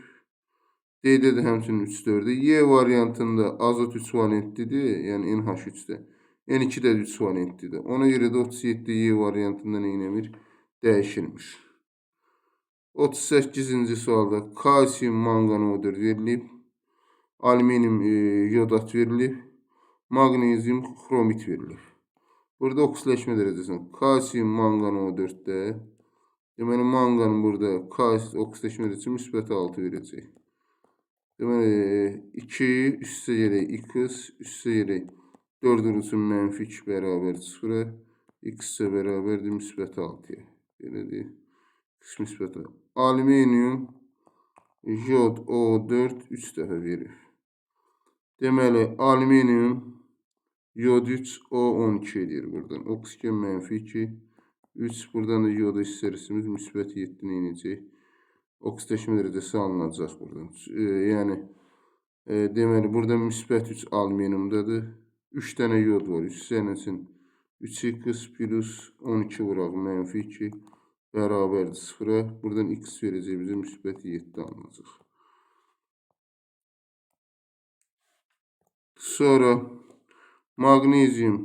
D-də də həmçinin 3, 4-dür. Y variantında azot 3 valentlidir, yəni NH3-də. N2-də də 3 valentlidir. Ona görə də 37 Y variantında nə eləmir? Dəyişilmir. 38-ci sualda kalsium manqan O4 verilib. Alüminium yodat verilib. Maqnezium xromit verilib. Burada oksiləşmə dərəcəsində kalsium manqan O4-də. Deməli, manqan burada kalsium oksiləşmə dərəcəsi müsbət 6 verəcək. Deməli, 2 üstə gələk x, üstə gələk 4 vurulsun mənfi 2 bərabər 0-a, x isə bərabərdir müsbət 6-ya. Belədir. X müsbət 6. Alüminium jod O4 3 dəfə verir. Deməli, alüminium yod 3 O12 edir buradan. Oksigen mənfi 2, 3. Buradan da yod hissərisimiz müsbət 7 nə edəcək? Oksiləşmə dərəcəsi alınacaq buradan. Yəni, deməli, burada müsbət 3 alüminiumdadır. 3 dənə yod var. Üstə üçün 3x plus 12 vuraq mənfi 2 bərabərdir 0-a. Buradan x verəcək bizə müsbət 7 alınacaq. Sonra maqnezium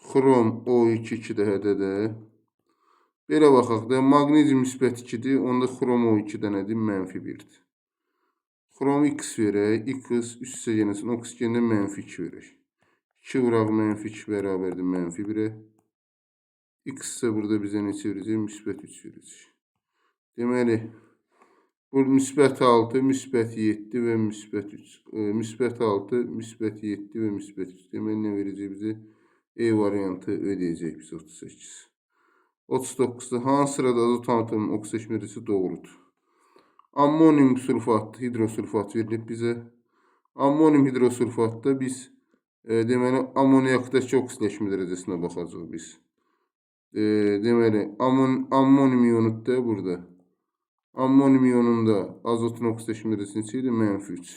xrom O2 2 dəfədə də. Belə baxaq da, maqnezium müsbət 2-dir, onda xrom O2 də nədir? Mənfi 1-dir. Xrom X verək, X üstə gəlsin, oksigendə mənfi 2 verək. 2 vuraq mənfi 2 bərabərdir mənfi 1-ə. X isə burada bizə neçə verəcək? Müsbət 3 verəcək. Deməli, bu müsbət 6, müsbət 7 və müsbət 3. Müsbət 6, müsbət 7 və müsbət 3. Deməli, nə verəcək bizə? E variantı ödəyəcək bizə 38. 39-da hansı sırada azot atomunun oksiləşmə dərəcəsi doğrudur? Ammonium sulfat, hidrosulfat verilib bizə. Ammonium hidrosulfatda biz deməli, ammoniakdakı oksiləşmə dərəcəsinə baxacağıq biz. Deməli, ammonium ionu da burada. Ammonium ionunda azotun oksiləşmə dərəcəsi neçə idi? Mənfi 3.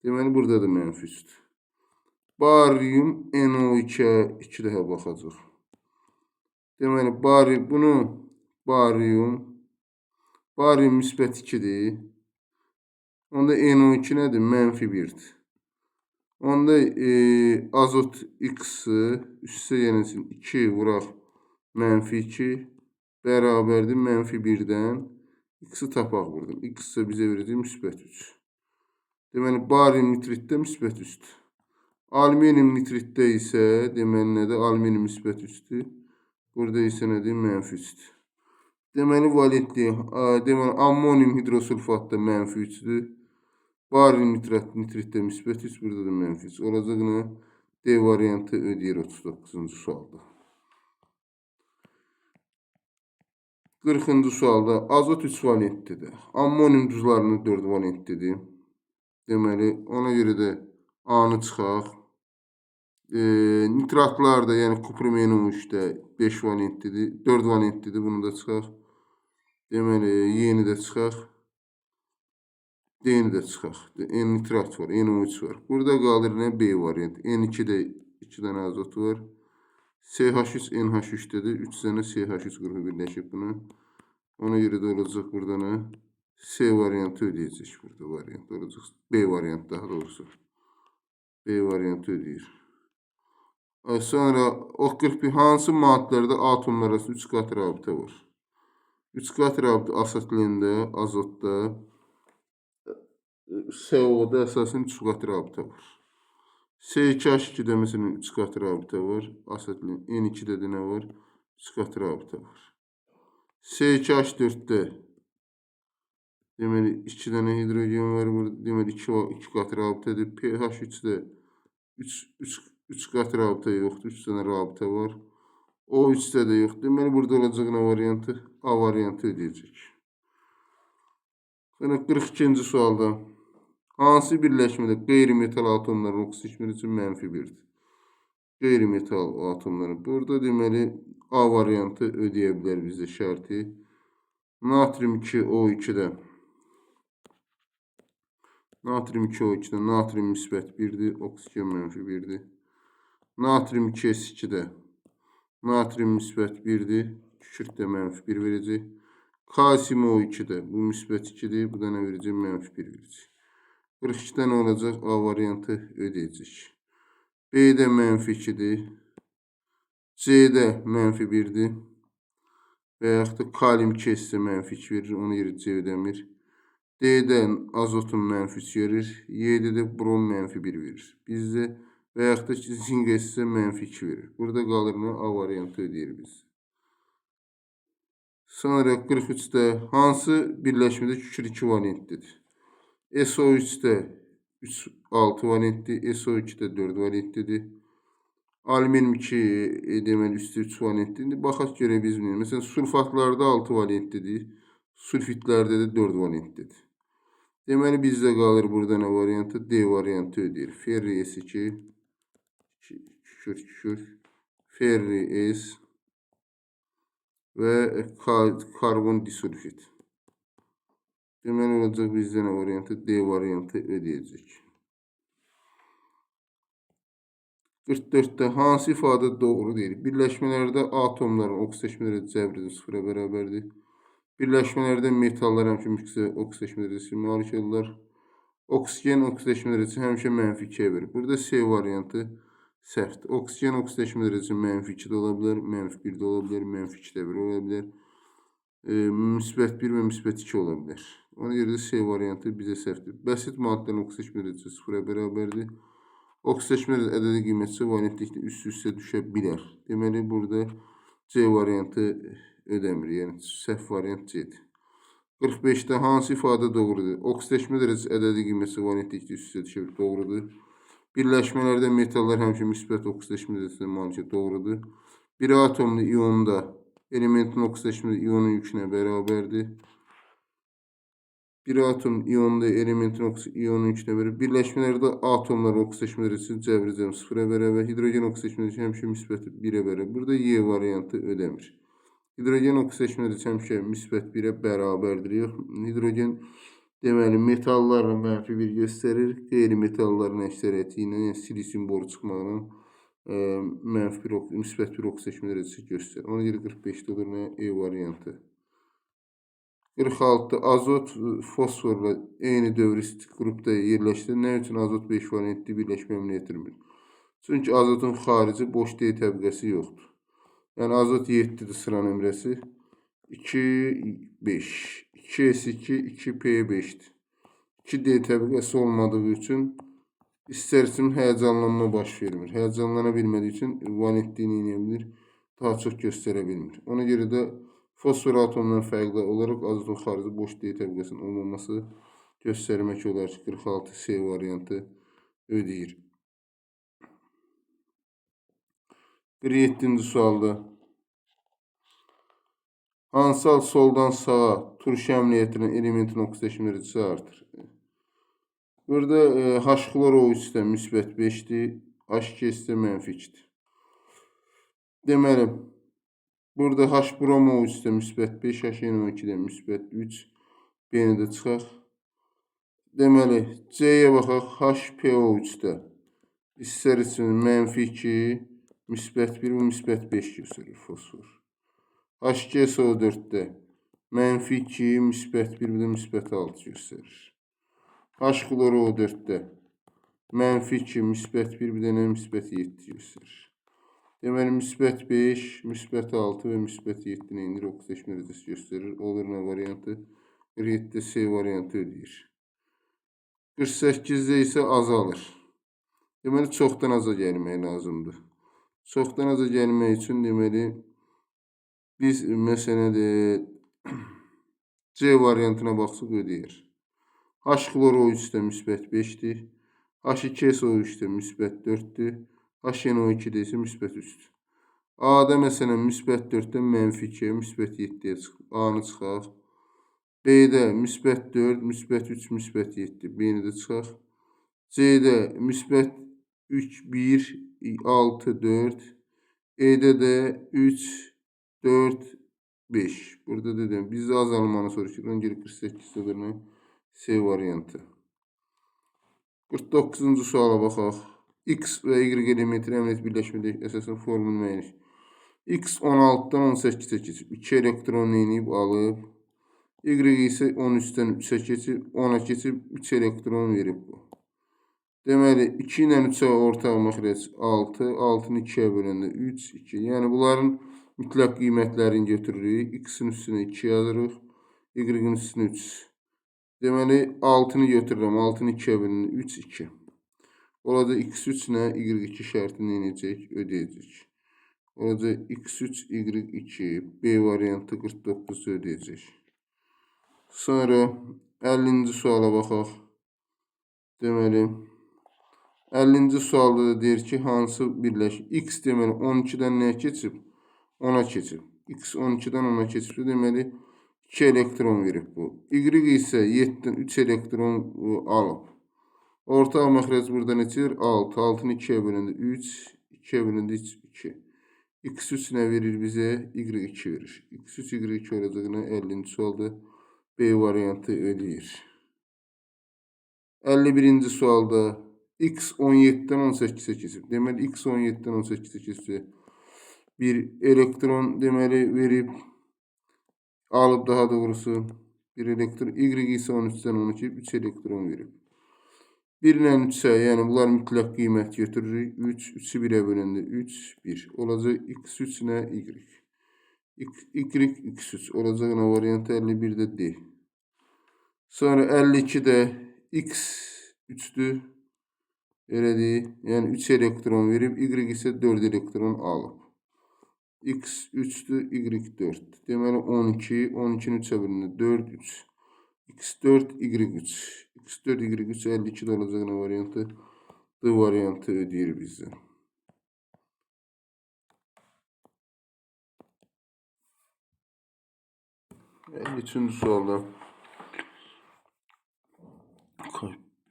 Deməli, burada da mənfi 3-dür. Barium NO2-yə 2 dəfə baxacaq. Deməli, bunu barium müsbət 2-dir. Onda NO2 nədir? Mənfi 1-dir. Onda azot X-i üstə gəlsin 2 vuraq. Mənfi 2 bərabərdir mənfi 1-dən. X-i tapaq buradan. X isə bizə verəcək müsbət 3. Deməli, barium nitritdə müsbət 3-dür. Alüminium nitritdə isə, deməli nədir? Alüminium müsbət 3-dür. Burada isə nədir? Mənfi 3-dür. Deməli, valentli, deməli, ammonium hidrosulfatda mənfi 3-dür. Barium nitritdə müsbət 3, burada da mənfi 3. Olacaq nə? D variantı ödəyir 39-cu sualda. 40-cı sualda azot 3 valentlidir. Ammonium duzlarını 4 valentlidir. Deməli, ona görə də A-nı çıxaq. Nitratlar da, yəni kuprum NO3-də 5 valentlidir, 4 valentlidir, bunu da çıxaq. Deməli, Y-ni də çıxaq. D-ni də çıxaq. N nitrat var, NO3 var. Burada qalır nə? B variantı. N2-də 2 dənə azot var. CH3 NH3-dədir. 3 dənə CH3 qrupu birləşib buna. Ona görə də olacaq burada nə? C variantı ödəyəcək burada variant olacaq. B variantı daha doğrusu. B variantı ödəyir. Sonra o 41 hansı maddələrdə atomlar arasında 3 qat rabitə var? 3 qat rabitə asetilində, azotda, CO-da əsasən 3 qat rabitə var. C2H2-də məsələn 3 qat rabitə var. Asetilin N2-də də nə var? 3 qat rabitə var. C2H4-də deməli 2 dənə hidrogen var burada. Deməli 2 qat rabitədir. PH3-də 3 qat rabitə yoxdur. 3 dənə rabitə var. O3-də də yoxdur. Deməli burada olacaq nə variantı? A variantı ödəyəcək. Sonra 42-ci sualda hansı birləşmədə qeyri-metal atomların oksidaşma üçün mənfi 1-dir? Qeyri-metal atomları. Burada deməli A variantı ödəyə bilər bizdə şərti. Natrium 2O2-də Natrium 2O2-də natrium müsbət 1-dir, oksigen mənfi 1-dir. Natrium 2S2-də natrium müsbət 1-dir, kükürt də mənfi 1 verəcək. Kalsium O2-də bu müsbət 2-dir, bu da nə verəcək? Mənfi 1 verəcək. 42-də nə olacaq? A variantı ödəyəcək. B-də mənfi 2-dir. C-də mənfi 1-dir. Və yaxud da kalium 2S-də mənfi 2 verir, ona görə C ödəmir. D-də azotun mənfi 3 verir. Y-də də brom mənfi 1 verir. Bizdə və yaxud da zink S-də mənfi 2 verir. Burada qalır nə? A variantı ödəyir biz. Sonra 43-də hansı birləşmədə kükürt 2 valentlidir? SO3-də 3, 6 valentli, SO2-də 4 valentlidir. Alüminium 2 deməli üstə 3 valentlidir. İndi baxaq görək biz bunu. Məsələn, sulfatlarda 6 valentlidir. Sulfitlərdə də 4 valentlidir. Deməli bizdə qalır burada nə variantı? D variantı ödəyir. Ferri S2 kükürt kükürt ferri S və karbon disulfit. Deməli olacaq bizdə nə variantı? D variantı ödəyəcək. 44-də hansı ifadə doğru deyil? Birləşmələrdə atomların oksidaşma dərəcəsi cəbri sıfıra bərabərdir. Birləşmələrdə metallar həmişə müsbət oksidaşma dərəcəsinə malik olurlar. Oksigen oksidaşma dərəcəsi həmişə mənfi 2-yə verir. Burada C variantı səhvdir. Oksigen oksidaşma dərəcəsi mənfi 2 də ola bilər, mənfi 1 də ola bilər, mənfi 2 də 1 ola bilər. Müsbət 1 və müsbət 2 ola bilər. Ona görə də C variantı bizə səhvdir. Bəsit maddələrin oksidaşma dərəcəsi sıfıra bərabərdir. Oksidaşma dərəcəsi ədədi qiymətsə valentlikdə üst-üstə düşə bilər. Deməli, burada C variantı ödəmir. Yəni, səhv variant C-dir. 45-də hansı ifadə doğrudur? Oksidaşma dərəcəsi ədədi qiymətsə valentlikdə üst-üstə düşə bilər. Doğrudur. Birləşmələrdə metallar həmişə müsbət oksidaşma dərəcəsinə malikdir. Doğrudur. Bir atomlu ionda elementin oksidaşma ionun yükünə bərabərdir. Bir atom ionda elementin ionun yükünə bərabər. Birləşmələrdə atomların oksidaşma dərəcəsi cəbri cəm sıfıra bərabər. Hidrogen oksidaşma dərəcəsi həmişə müsbət 1-ə bərabər. Burada Y variantı ödəmir. Hidrogen oksidaşma dərəcəsi həmişə müsbət 1-ə bərabərdir. Yox, hidrogen deməli metallarla mənfi 1 göstərir. Qeyri-metalların əksəriyyəti ilə, yəni silisium boru çıxmaqla mənfi 1, müsbət 1 oksidaşma dərəcəsi göstərir. Ona görə 45-də olur nə? E variantı. 46 azot fosforla eyni dövr qrupda yerləşir. Nə üçün azot 5 valentli birləşmə əmələ yetirmir? Çünki azotun xarici boş D təbəqəsi yoxdur. Yəni azot 7-dir sıra nömrəsi. 2, 5. 2S2, 2P5-dir. 2D təbəqəsi olmadığı üçün istər-istəmez həyəcanlanma baş vermir. Həyəcanlana bilmədiyi üçün valentliyini nə bilir, daha çox göstərə bilmir. Ona görə də fosfor atomundan fərqli olaraq azotun xarici boş D təbəqəsinin olmaması göstərmək olar ki, 46 C variantı ödəyir. 47-ci sualda hansı hal soldan sağa turşu əməliyyatının elementin oksidaşım dərəcəsi artır? Burada H-xlor O3-də müsbət 5-dir, H2S-də mənfi 2-dir. Deməli, burada H-brom O3-də müsbət 5, HNO2-də müsbət 3, B-ni də çıxaq. Deməli, C-yə baxaq, HPO3-də istər üçün mənfi 2, müsbət 1 və müsbət 5 göstərir fosfor. H2SO4-də mənfi 2, müsbət 1, bir də müsbət 6 göstərir. H-xlor O4-də mənfi 2, müsbət 1, bir dənə müsbət 7 göstərir. Deməli, müsbət 5, müsbət 6 və müsbət 7 neyindir? Oksidaşma dərəcəsi göstərir. Olur nə variantı? 47-də C variantı ödəyir. 48-də isə azalır. Deməli, çoxdan aza gəlmək lazımdır. Çoxdan aza gəlmək üçün, deməli, biz məsələn C variantına baxsaq ödəyir. H-xlor O3-də müsbət 5-dir. H2SO3-də müsbət 4-dür. HNO2-də isə müsbət 3-dür. A-da məsələn müsbət 4-dən mənfi 2-yə, müsbət 7-yə çıxıb. A-nı çıxaq. B-də müsbət 4, müsbət 3, müsbət 7. B-ni də çıxaq. C-də müsbət 3, 1, 6, 4. E-də də 3, 4, 5. Burada dedim, bizdə azalmanı soruşur. Ona görə 48-də nə? C variantı. 49-cu suala baxaq. X və Y elementinin əməliyyat birləşmədə əsasən formulu müəyyən. X 16-dan 18-ə keçib. 2 elektron neyləyib, alıb. Y isə 13-dən 3-ə keçib, 10-a keçib, 3 elektron verib bu. Deməli, 2 ilə 3-ə ortaq məxrəc 6, 6-nı 2-yə böləndə 3, 2. Yəni, bunların mütləq qiymətlərini götürürük. X-in üstünə 2 yazırıq, Y-in üstünə 3. Deməli, 6-nı götürürəm, 6-nı 2-yə böləndə 3, 2. Orada x3 nə, y2 şərtini neyəcək, ödəyəcək. Orada x3, y2, B variantı 49 ödəyəcək. Sonra 50-ci suala baxaq. Deməli, 50-ci sualda da deyir ki, hansı birləş? X deməli 12-dən nəyə keçib? 10-a keçib. X 12-dən 10-a keçibsə, deməli 2 elektron verib bu. Y isə 7-dən 3 elektron alıb. Ortaq məxrəc burada neçədir? 6. 6-nı 2-yə böləndə 3, 2-yə böləndə 2. X3 nə verir bizə? Y2 verir. X3, Y2 olacaq nə? 50-ci sualda B variantı ödəyir. 51-ci sualda X 17-dən 18-ə keçib. Deməli, X 17-dən 18-ə keçibsə, bir elektron deməli verib, alıb daha doğrusu bir elektron. Y isə 13-dən 12, 3 elektron verib. 1 ilə 3-ə, yəni bunlar mütləq qiymət götürürük. 3, 3-ü 1-ə böləndə 3, 1. Olacaq x3 nə y. Y, x3 olacaq nə variantı 51-də D. Sonra 52-də x 3-dür. Elə deyil. Yəni 3 elektron verib, y isə 4 elektron alıb. X 3-dür, y 4-dür. Deməli 12, 12-ni 3-ə böləndə 4, 3. X4, Y3. X4, Y3 52 də olacaq nə variantı? D variantı ödəyir bizə. 53-cü sualda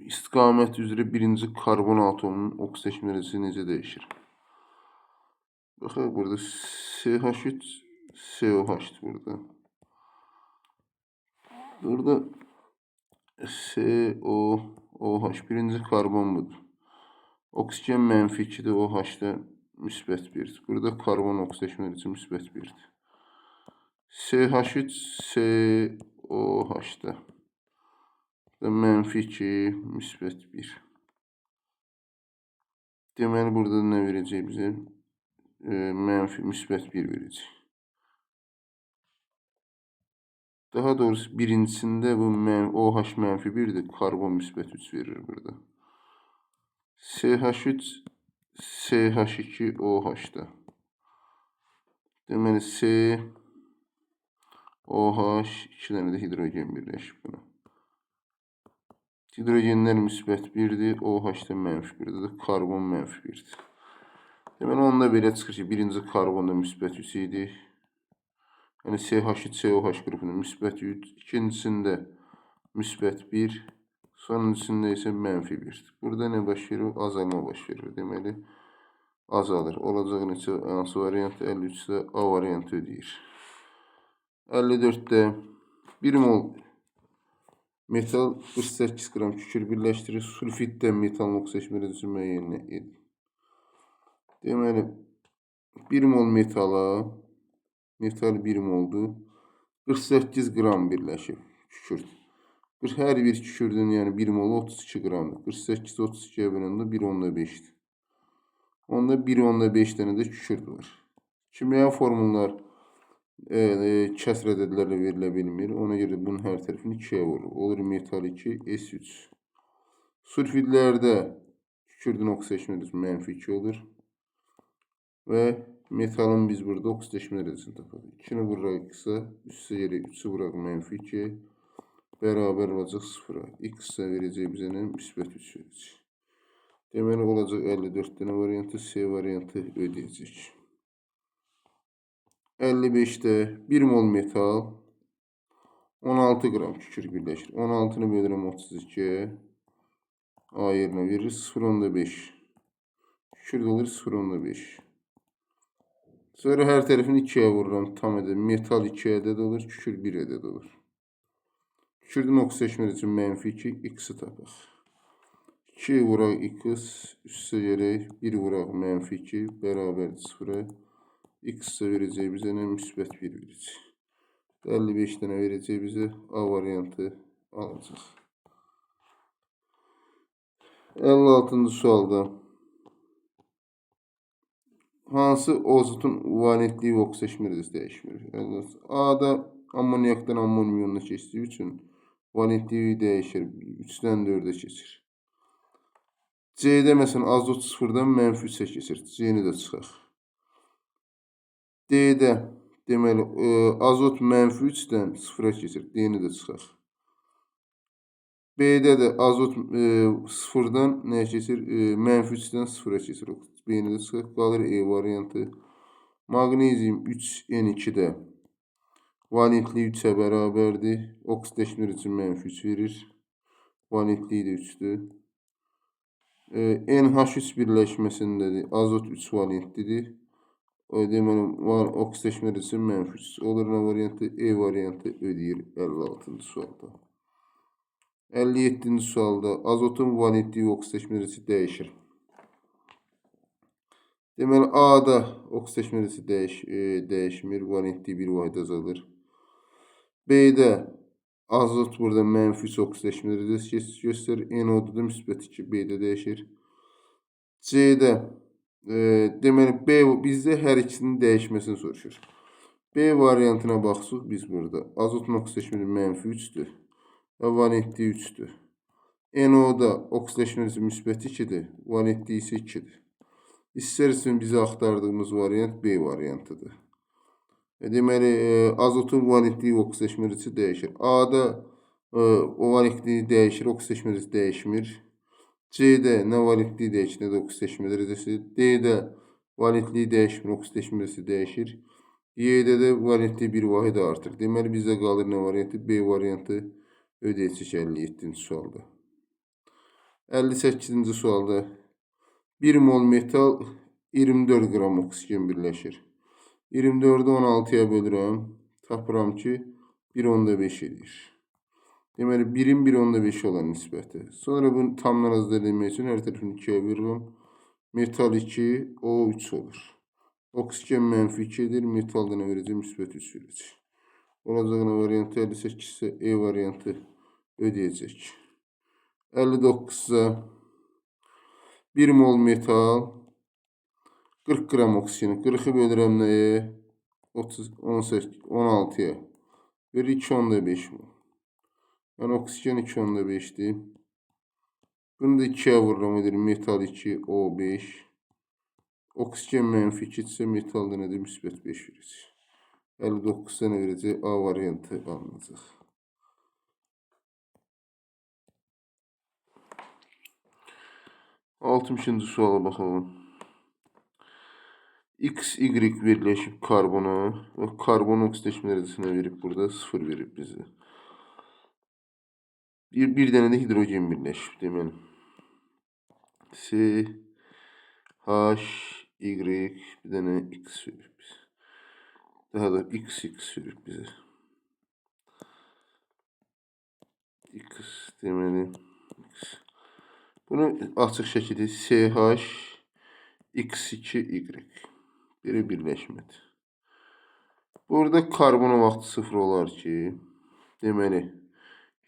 istiqamət üzrə birinci karbon atomunun oksidaşma dərəcəsi necə dəyişir? Baxaq burada CH3 COH-dır burada. Burada COOH birinci karbon budur. Oksigen mənfi 2-dir, OH da müsbət 1-dir. Burada karbon oksidaşma dərəcəsi müsbət 1-dir. CH3 COH-da da mənfi 2, müsbət 1. Deməli, burada nə verəcək bizə? Mənfi müsbət 1 verəcək. Daha doğrusu birincisində bu OH mənfi 1-dir, karbon müsbət 3 verir burada. CH3, CH2, OH-da. Deməli, C, OH, 2 dənə də hidrogen birləşib buna. Hidrogenlər müsbət 1-dir, OH-da mənfi 1-dir, karbon mənfi 1-dir. Deməli, onda belə çıxır ki, birinci karbonda müsbət 3 idi. Yəni, CH3, COH qrupunda müsbət 3, ikincisində müsbət 1, sonuncusunda isə mənfi 1. Burada nə baş verir? Azalma baş verir. Deməli, azalır. Olacaq neçə, hansı variant? 53-də A variantı ödəyir. 54-də 1 mol metal 48 qram kükür birləşdirir. Sulfiddə metalın oksidaşma dərəcəsi müəyyən edin. Deməli, 1 mol metala, metal 1 moldur, 48 qram birləşib kükürt. Hər bir kükürdün, yəni 1 molu 32 qramdır. 48 32-yə böləndə 1,5-dir. Onda 1,5 dənə də kükürt var. Kimyəvi formullar kəsr ədədlərlə verilə bilmir. Ona görə bunun hər tərəfini 2-yə vurur. Olur metal 2, S3. Sulfidlərdə kükürdün oksidaşma dərəcəsi mənfi 2 olur. Və metalın biz burada oksidaşma dərəcəsini tapaq. 2-ni vururaq x-a, üstə gələk 3-ü vuraq mənfi 2, bərabər olacaq 0-a. X-ə verəcək bizə nə? Müsbət 3 verəcək. Deməli, olacaq 54 dənə variantı, C variantı ödəyəcək. 55-də 1 mol metal 16 qram kükür birləşir. 16-nı bölürəm 32-yə, A yerinə verir 0,5. Kükür də olur 0,5. Sonra hər tərəfini 2-yə vururam, tam ədəd. Metal 2 ədəd olur, kükür 1 ədəd olur. Kükürdün oksidaşma dərəcəsi mənfi 2, x-i tapaq. 2 vuraq x, üstə gələk, 1 vuraq mənfi 2, bərabərdir 0-a. X-ə verəcək bizə nə? Müsbət 1 verəcək. 55 dənə verəcək bizə, A variantı alacaq. 56-cı sualda hansı ozotun valentliyi və oksidaşma dərəcəsi dəyişmir? A-da ammoniakdan ammonium ionuna keçdiyi üçün valentliyi dəyişir. 3-dən 4-ə keçir. C-də məsələn azot 0-dan mənfi 3-ə keçir. C-ni də çıxaq. D-də deməli azot mənfi 3-dən 0-a keçir. D-ni də çıxaq. B-də də azot 0-dan nəyə keçir? Mənfi 3-dən 0-a keçir. B-ni də çıxaq. Qalır E variantı. Maqnezium 3N2-də valentliyi 3-ə bərabərdir. Oksidaşma dərəcəsi mənfi 3 verir. Valentliyi də 3-dür. NH3 birləşməsindədir. Azot 3 valentlidir. Deməli, oksidaşma dərəcəsi mənfi 3. Olur nə variantı? E variantı ödəyir 56-cı sualda. 57-ci sualda azotun valentliyi və oksidaşma dərəcəsi dəyişir. Deməli, A-da oksidaşma dərəcəsi dəyişmir. Valentliyi bir vahid azalır. B-də azot burada mənfi 3 oksidaşma dərəcəsi göstərir. NO-da da müsbət 2 B-də dəyişir. C-də deməli, B bizdə hər ikisinin dəyişməsini soruşur. B variantına baxsaq biz burada. Azotun oksidaşma dərəcəsi mənfi 3-dür və valentliyi 3-dür. NO-da oksidaşma dərəcəsi müsbət 2-dir, valentliyi isə 2-dir. İstər istəməz bizə axtardığımız variant B variantıdır. Deməli, azotun valentliyi və oksidaşma dərəcəsi dəyişir. A-da o valentliyi dəyişir, oksidaşma dərəcəsi dəyişmir. C-də nə valentliyi dəyişir, nə də oksidaşma dərəcəsi. D-də valentliyi dəyişmir, oksidaşma dərəcəsi dəyişir. Y-də də valentliyi bir vahid artır. Deməli, bizdə qalır nə variantı? B variantı ödəyəcək 57-ci sualda. 58-ci sualda 1 mol metal 24 qram oksigen birləşir. 24-ü 16-ya bölürəm. Tapıram ki, 1,5 edir. Deməli, 1-in 1,5 olan nisbəti. Sonra bunu tamdan azad eləmək üçün hər tərəfini 2-yə vururam. Metal 2, O3 olur. Oksigen mənfi 2 edir. Metal da nə verəcək? Müsbət 3 verəcək. Olacağına variantı 58 ise E variantı ödəyəcək. 59 ise 1 mol metal 40 qram oksigeni. 40-ı bölürəm nəyə? 30, 18, 16-ya. Verir 2,5 mol. Yəni oksigen 2,5-dir. Bunu da 2-yə vururam. Edir metal 2, O5. Oksigen mənfi 2 isə metal da nədir? Müsbət 5 verəcək. 59 dənə verəcək. A variantı alınacaq. 60-cı suala baxalım. X, Y birləşib karbona və karbon oksidaşma dərəcəsinə verib burada 0 verib bizə. Bir dənə də hidrogen birləşib deməli. C, H, Y, bir dənə X verib bizə. Daha da X, X verib bizə. X deməli. X. Bunu açıq şəkildə CH, X2, Y. Biri birləşmədir. Burada karbonun vaxtı 0 olar ki, deməli,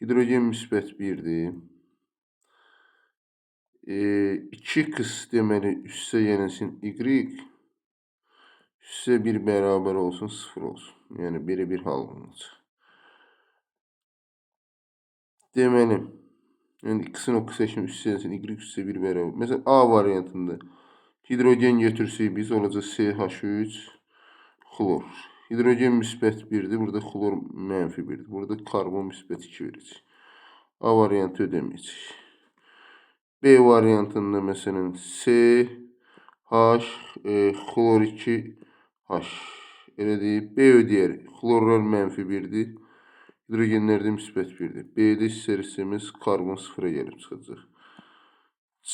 hidrogen müsbət 1-dir. 2x deməli, üstə yenilsin Y, üstə 1 bərabər olsun, 0 olsun. Yəni, belə bir hal olacaq. Deməli, yəni x-in oksidaşını üstə yenilsin, Y üstə 1 bərabər. Məsələn, A variantında hidrogen götürsək biz olacaq CH3 xlor. Hidrogen müsbət 1-dir. Burada xlor mənfi 1-dir. Burada karbon müsbət 2 verəcək. A variantı ödəməyəcək. B variantında məsələn C, H, xlor 2, H. Elə deyil. B ödəyər. Xlorlar mənfi 1-dir. Hidrogenlər də müsbət 1-dir. B-də istər istəməz karbon 0-a gəlib çıxacaq.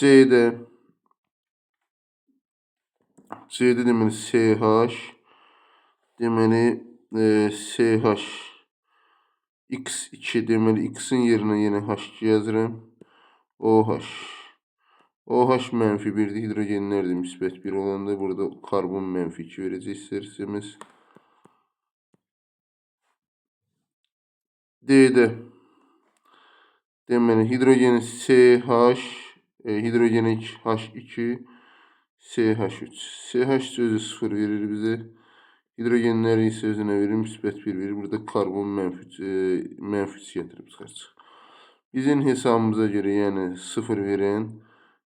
C-də C-də deməli CH, deməli CH X2, deməli X-in yerinə yenə H2 yazıram. OH. OH mənfi 1-dir, hidrogenlər də müsbət 1 olanda burada karbon mənfi 2 verəcək istər istəməz. D-də deməli hidrogen CH, hidrogen H2, CH3. CH özü 0 verir bizə. Hidrogenlər isə özünə verir, müsbət 1 verir. Burada karbon mənfi 3 gətirib çıxaracaq. Bizim hesabımıza görə, yəni 0 verən,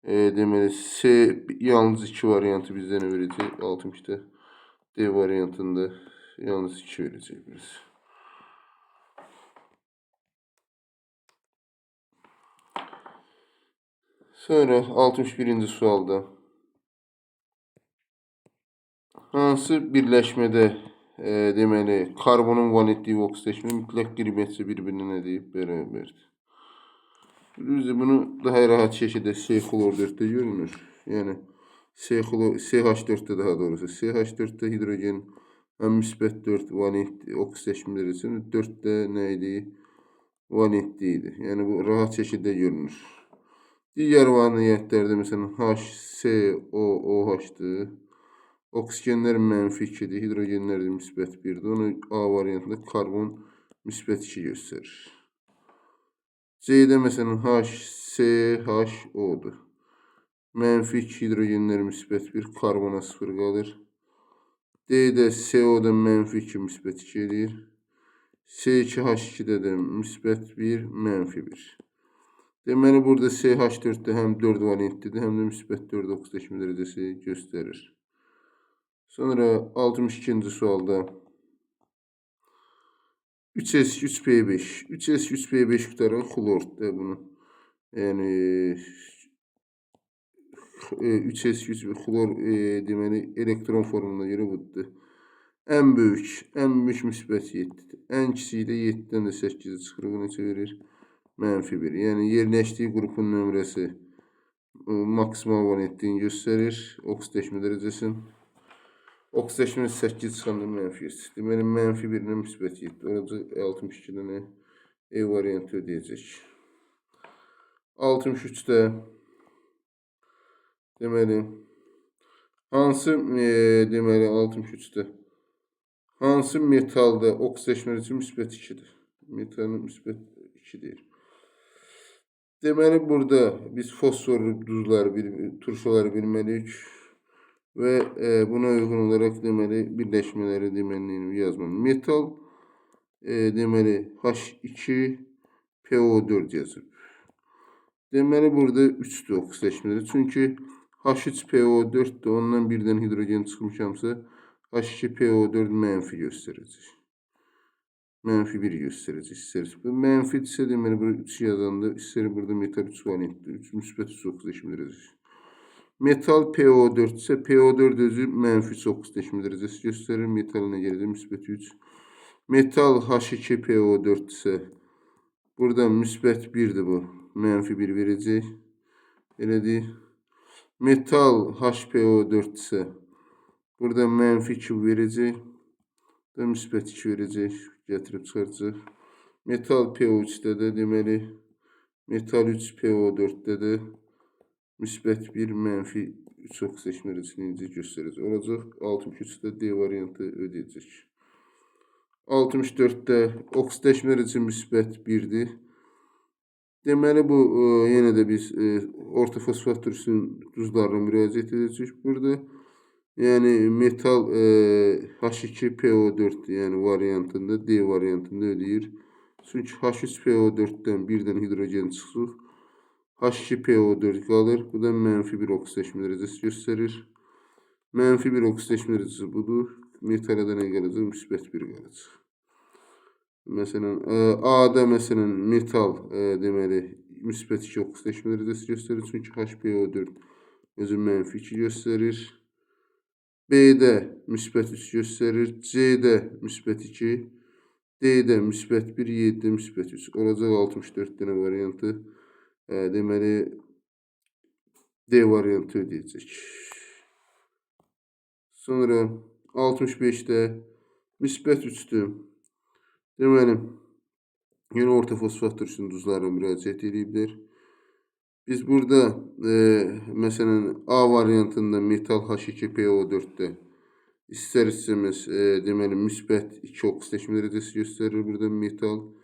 deməli C yalnız 2 variantı bizdə nə verəcək? 60-da D variantında yalnız 2 verəcək biz. Sonra 61-ci sualda hansı birləşmədə deməli karbonun valentliyi və oksidaşma mütləq qiyməti bir-birinə nədir? Bərabərdir. Düzdür, bunu daha rahat şəkildə C xlor 4-də görünür. Yəni CH4-də daha doğrusu. CH4-də hidrogen həm müsbət 4 valent oksidaşma dərəcəsi, 4 də nə idi? Valentli idi. Yəni bu rahat şəkildə görünür. Digər variantlarda məsələn H, C, O, OH-dır. Oksigenlər mənfi 2-dir, hidrogenlər də müsbət 1-dir. Onu A variantında karbon müsbət 2 göstərir. C-də məsələn H, C, H, O-dur. Mənfi 2 hidrogenlər müsbət 1, karbona 0 qalır. D-də CO-da mənfi 2 müsbət 2 eləyir. C2H2-də də müsbət 1, mənfi 1. Deməli, burada CH4-də həm 4 valentlidir, həm də müsbət 4 oksidaşma dərəcəsi göstərir. Sonra 62-ci sualda 3S 3P5. 3S 3P5 qutaran xlordur bunu. Yəni 3S 3 xlor deməli elektron formuluna görə budur. Ən böyük müsbət 7-dir. Ən kiçiyi də 7-dən də 8-i çıxır. Bu neçə verir? Mənfi 1. Yəni yerləşdiyi qrupun nömrəsi maksimal valentliyini göstərir. Oksidaşma dərəcəsini. Oksidaşma 8 çıxanda mənfi 3. Deməli, mənfi 1 ilə müsbət 7. Olacaq 62-də nə? E variantı ödəyəcək. 63-də deməli, hansı deməli 63-də hansı metalda oksidaşma dərəcəsi müsbət 2-dir? Metalın müsbət 2 deyir. Deməli, burada biz fosforlu duzları, turşuları bilməliyik. Və buna uyğun olaraq deməli birləşmələri deməli yazmam. Metal deməli H2PO4 yazıb. Deməli burada 3-dür oksidləşmələri. Çünki H3PO4-dür, ondan bir dənə hidrogen çıxmışamsa H2PO4 mənfi göstərəcək. Mənfi 1 göstərəcək istər. Bu mənfidirsə deməli burada 3 yazanda istər burada metal 3 valentdir. 3 müsbət 3 oksidləşmə dərəcəsi. Metal PO4 isə PO4 özü mənfi 3 oksidləşmə dərəcəsi göstərir. Metalinə gələcək müsbət 3. Metal H2PO4 isə burada müsbət 1-dir bu. Mənfi 1 verəcək. Elədir. Metal HPO4 isə burada mənfi 2 verəcək. Da müsbət 2 verəcək. Gətirib çıxaracaq. Metal PO3-də də deməli metal 3 PO4-də də müsbət 1 mənfi 3 oksidləşmə dərəcəsini necə göstərəcək. Olacaq 63-də D variantı ödəyəcək. 64-də oksidləşmə dərəcəsi müsbət 1-dir. Deməli bu yenə də biz ortofosfat turşusunun duzlarına müraciət edəcəyik burada. Yəni metal H2PO4 yəni variantında D variantında ödəyir. Çünki H3PO4-dən bir dənə hidrogen çıxır. H2PO4 qalır. Bu da mənfi 1 oksidləşmə dərəcəsi göstərir. Mənfi 1 oksidləşmə dərəcəsi budur. Metalə də nə qalacaq? Müsbət 1 qalacaq. Məsələn, A-da məsələn metal deməli müsbət 2 oksidləşmə dərəcəsi göstərir. Çünki HPO4 özü mənfi 2 göstərir. B-də müsbət 3 göstərir. C-də müsbət 2, D-də müsbət 1, Y-də müsbət 3. Olacaq 64 dənə variantı. Deməli D variantı ödəyəcək. Sonra 65-də müsbət 3-dür. Deməli, yenə ortofosfat turşusunun duzlarına müraciət ediblər. Biz burada məsələn A variantında metal H2PO4-də istər istəməz deməli müsbət 2 oksidləşmə dərəcəsi göstərir. Burada metal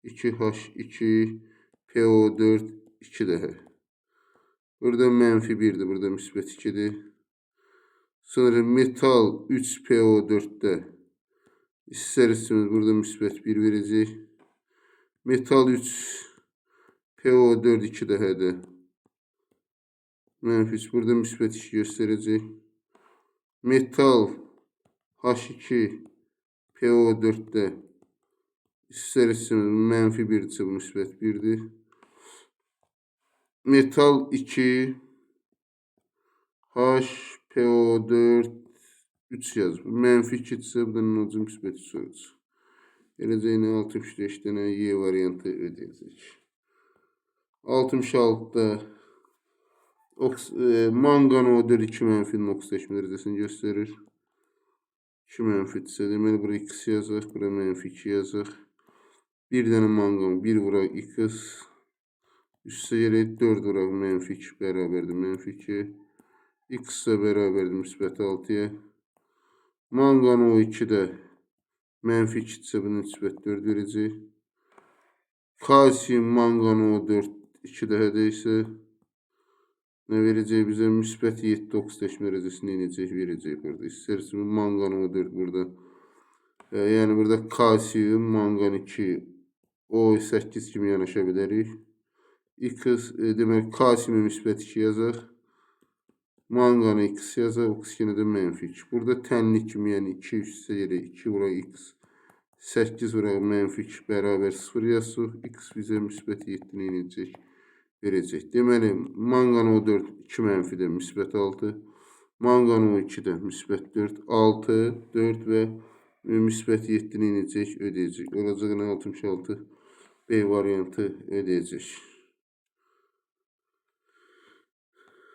2H2PO4 2 dəfə. Burada mənfi 1-dir, burada müsbət 2-dir. Sonra metal 3PO4-də istər istəməz burada müsbət 1 verəcək. Metal 3 PO4 2 dəfədə. Mənfi 3 burada müsbət 2 göstərəcək. Metal H2 PO4-də istər istəməz mənfi 1-dirsə bu müsbət 1-dir. Metal 2 H PO4 3 yazıb. Mənfi 2-dirsə bu da nə olacaq? Müsbət 3 olacaq. Eləcə yenə 65 dənə Y variantı ödəyəcək. 66-da mangan O4 2 mənfinin oksidləşmə dərəcəsini göstərir. 2 mənfidirsə, deməli bura x yazaq, bura mənfi 2 yazaq. Bir dənə mangan 1 vuraq x, üstə gələk 4 vuraq mənfi 2 bərabərdir mənfi 2. X isə bərabərdir müsbət 6-ya. Mangan O2-də mənfi 2-dirsə bu müsbət 4 verəcək. Kalsium mangan O4 2 dəfədə isə nə verəcək bizə? Müsbət 7 oksidləşmə dərəcəsini eləyəcək, verəcək burada. İstər mangan O4 burada. Yəni burada kalsium, mangan 2, O8 kimi yanaşa bilərik. X, demək kalsiumu müsbət 2 yazaq. Manganı X yazaq, oksigeni də mənfi 2. Burada tənlik kimi, yəni 2 üstə gələk, 2 vuraq X, 8 vuraq mənfi 2 bərabər 0 yazsaq, X bizə müsbət 7-ni eləyəcək, verəcək. Deməli, mangan O4 2 mənfidə müsbət 6, mangan O2-də müsbət 4, 6, 4 və müsbət 7-ni eləyəcək, ödəyəcək. Olacaq nə? 66 B variantı ödəyəcək.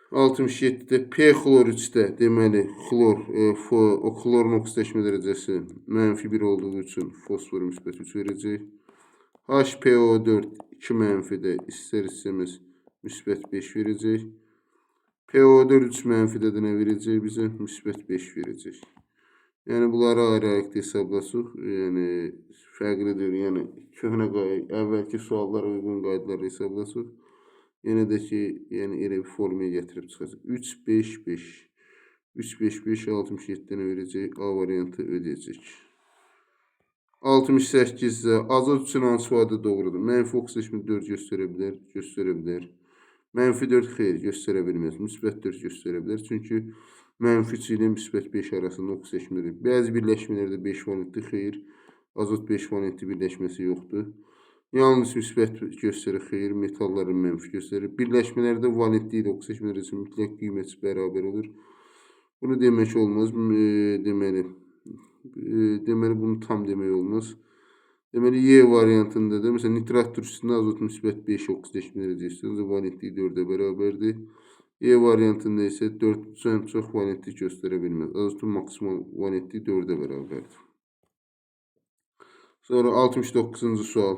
67-də P xlor 3-də deməli xlor, o xlorun oksidləşmə dərəcəsi mənfi 1 olduğu üçün fosfor müsbət 3 verəcək. HPO4 2 mənfidə istər istəməz müsbət 5 verəcək. PO4 3 mənfidə də nə verəcək bizə? Müsbət 5 verəcək. Yəni bunları ayrı-ayrılıqda hesablasaq, yəni fərqlidir. Yəni köhnə əvvəlki suallara uyğun qaydaları hesablasaq, yenə də ki, yəni elə bir formaya gətirib çıxacaq. 3, 5, 5. 3, 5, 5, 67 dənə verəcək. A variantı ödəyəcək. 68-də azot üçün hansı ifadə doğrudur? Mənfi oksidaşmə 4 göstərə bilər, göstərə bilər. Mənfi 4 xeyr, göstərə bilməz. Müsbət 4 göstərə bilər. Çünki mənfi 3 ilə müsbət 5 arasında oksidaşmədir. Bəzi birləşmələrdə 5 valentli xeyr, azot 5 valentli birləşməsi yoxdur. Yalnız müsbət göstərir xeyr, metalların mənfi göstərir. Birləşmələrdə valentli ilə oksidaşmə dərəcəsi mütləq qiyməti bərabər olur. Bunu demək olmaz. Deməli bunu tam demək olmaz. Deməli, Y variantında da, məsələn, nitrat turşusunda azot müsbət 5 oksidaşmə dərəcəsi, ancaq valentlik 4-ə bərabərdir. Y variantında isə 4-dən çox valentlik göstərə bilməz. Azotun maksimal valentliyi 4-ə bərabərdir. Sonra 69-cu sual.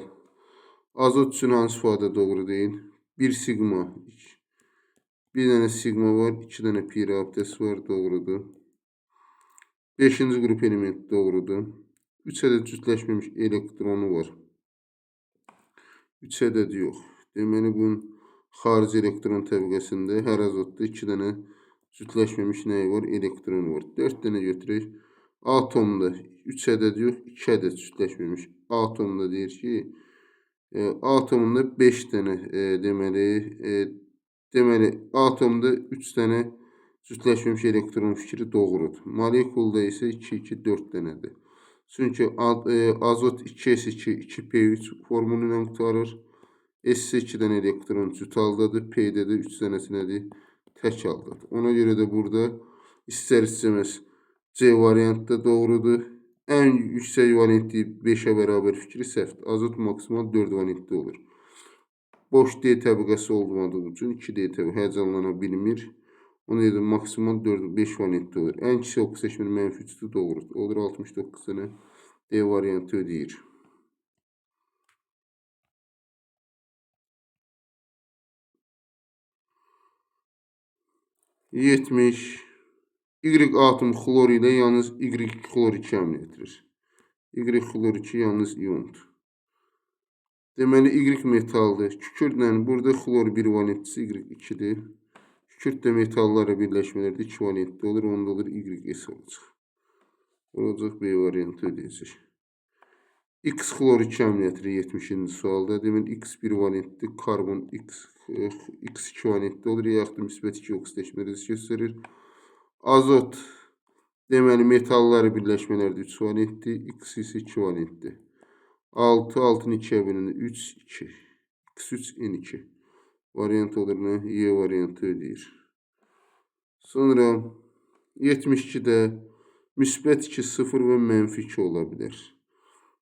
Azot üçün hansı ifadə doğru deyil? 1 siqma. Bir dənə siqma var, 2 dənə pi rabitəsi var, doğrudur. 5-ci qrup elementi doğrudur. 3 ədəd cütləşməmiş elektronu var. 3 ədəd yox. Deməli, bunun xarici elektron təbəqəsində hər azotda 2 dənə cütləşməmiş nəyi var? Elektronu var. 4 dənə götürək. Atomda 3 ədəd yox, 2 ədəd cütləşməmiş. Atomda deyir ki, atomunda 5 dənə deməli atomda 3 dənə cütləşməmiş elektron fikri doğrudur. Molekulda isə 2, 2, 4 dənədir. Çünki azot 2s2, 2p3 formulu ilə qurtarır. S 2 dənə elektron cüt haldadır. P-də də 3 dənəsi nədir? Tək haldadır. Ona görə də burada istər-istəməz C variantı da doğrudur. Ən yüksək valentliyi 5-ə bərabər fikri səhvdir. Azot maksimal 4 valentli olur. Boş D təbəqəsi olmadığı üçün 2D təbəqə həyəcanlana bilmir. Ona görə də maksimal 4-5 valentli olur. Ən kiçik oksidaşmə mənfi 3-dür, doğrudur. Olur 69 dənə D variantı ödəyir. 70. Y atomu xlor ilə yalnız Y xlor 2 əmr etirir. Y xlor 2 yalnız iondur. Deməli, Y metaldır. Kükürdlə burada xlor 1 valentlisi Y 2-dir. Kükürd də metallarla birləşmələrdə 2 valentli olur. Onda olur YS olacaq. Olacaq B variantı ödəyəcək. X xlor 2 əmr etirir 70-ci sualda. Deməli, X 1 valentli, karbon X, X2 valentli olur. Yaxud da müsbət 2 oksidaşmə dərəcəsi göstərir. Azot, deməli, metalları birləşmələrdə 3 valentli, X isə 2 valentli. 6, 6-nın 2-yə bölündü 3, 2. X3, N2. Variant olur nə? Y variantı ödəyir. Sonra 72-də müsbət 2, 0 və mənfi 2 ola bilər.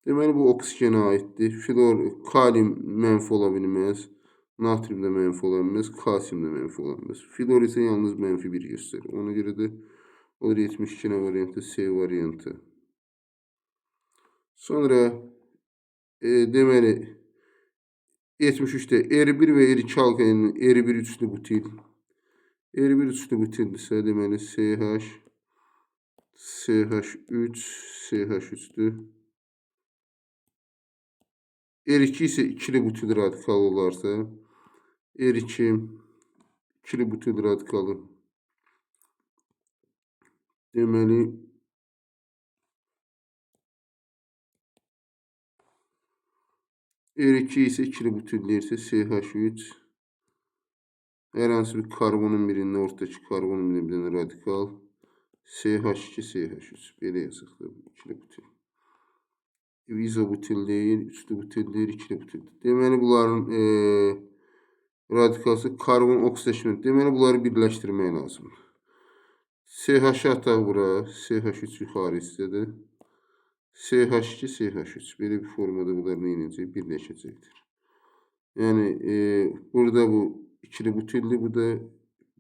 Deməli, bu oksigenə aiddir. Flor, kalium mənfi ola bilməz. Natrium da mənfi ola bilməz. Kalsium da mənfi ola bilməz. Flor isə yalnız mənfi 1 göstərir. Ona görə də olur 72 nə variantı? C variantı. Sonra deməli 73-də R1 və R2 alkeninin R1 üçlü butil. R1 üçlü butildirsə, deməli CH, CH3, CH3-dür. R2 isə ikili butil radikalı olarsa, R2 ikili butil radikalı. Deməli, R2 isə ikili butilləyirsə CH3 hər hansı bir karbonun birində ortadakı karbonun birində bir dənə radikal CH2 CH3 belə yazıq da ikili butil. İzobutil deyil, üçlü butil deyil, ikili butil. Deməli bunların radikalsı karbon oksidaşmə. Deməli bunları birləşdirmək lazımdır. CH ataq bura, CH3 yuxarı hissədə. CH2, CH3. Belə bir formada bunlar nə edəcək? Birləşəcəkdir. Yəni, burada bu ikili butildir, bu da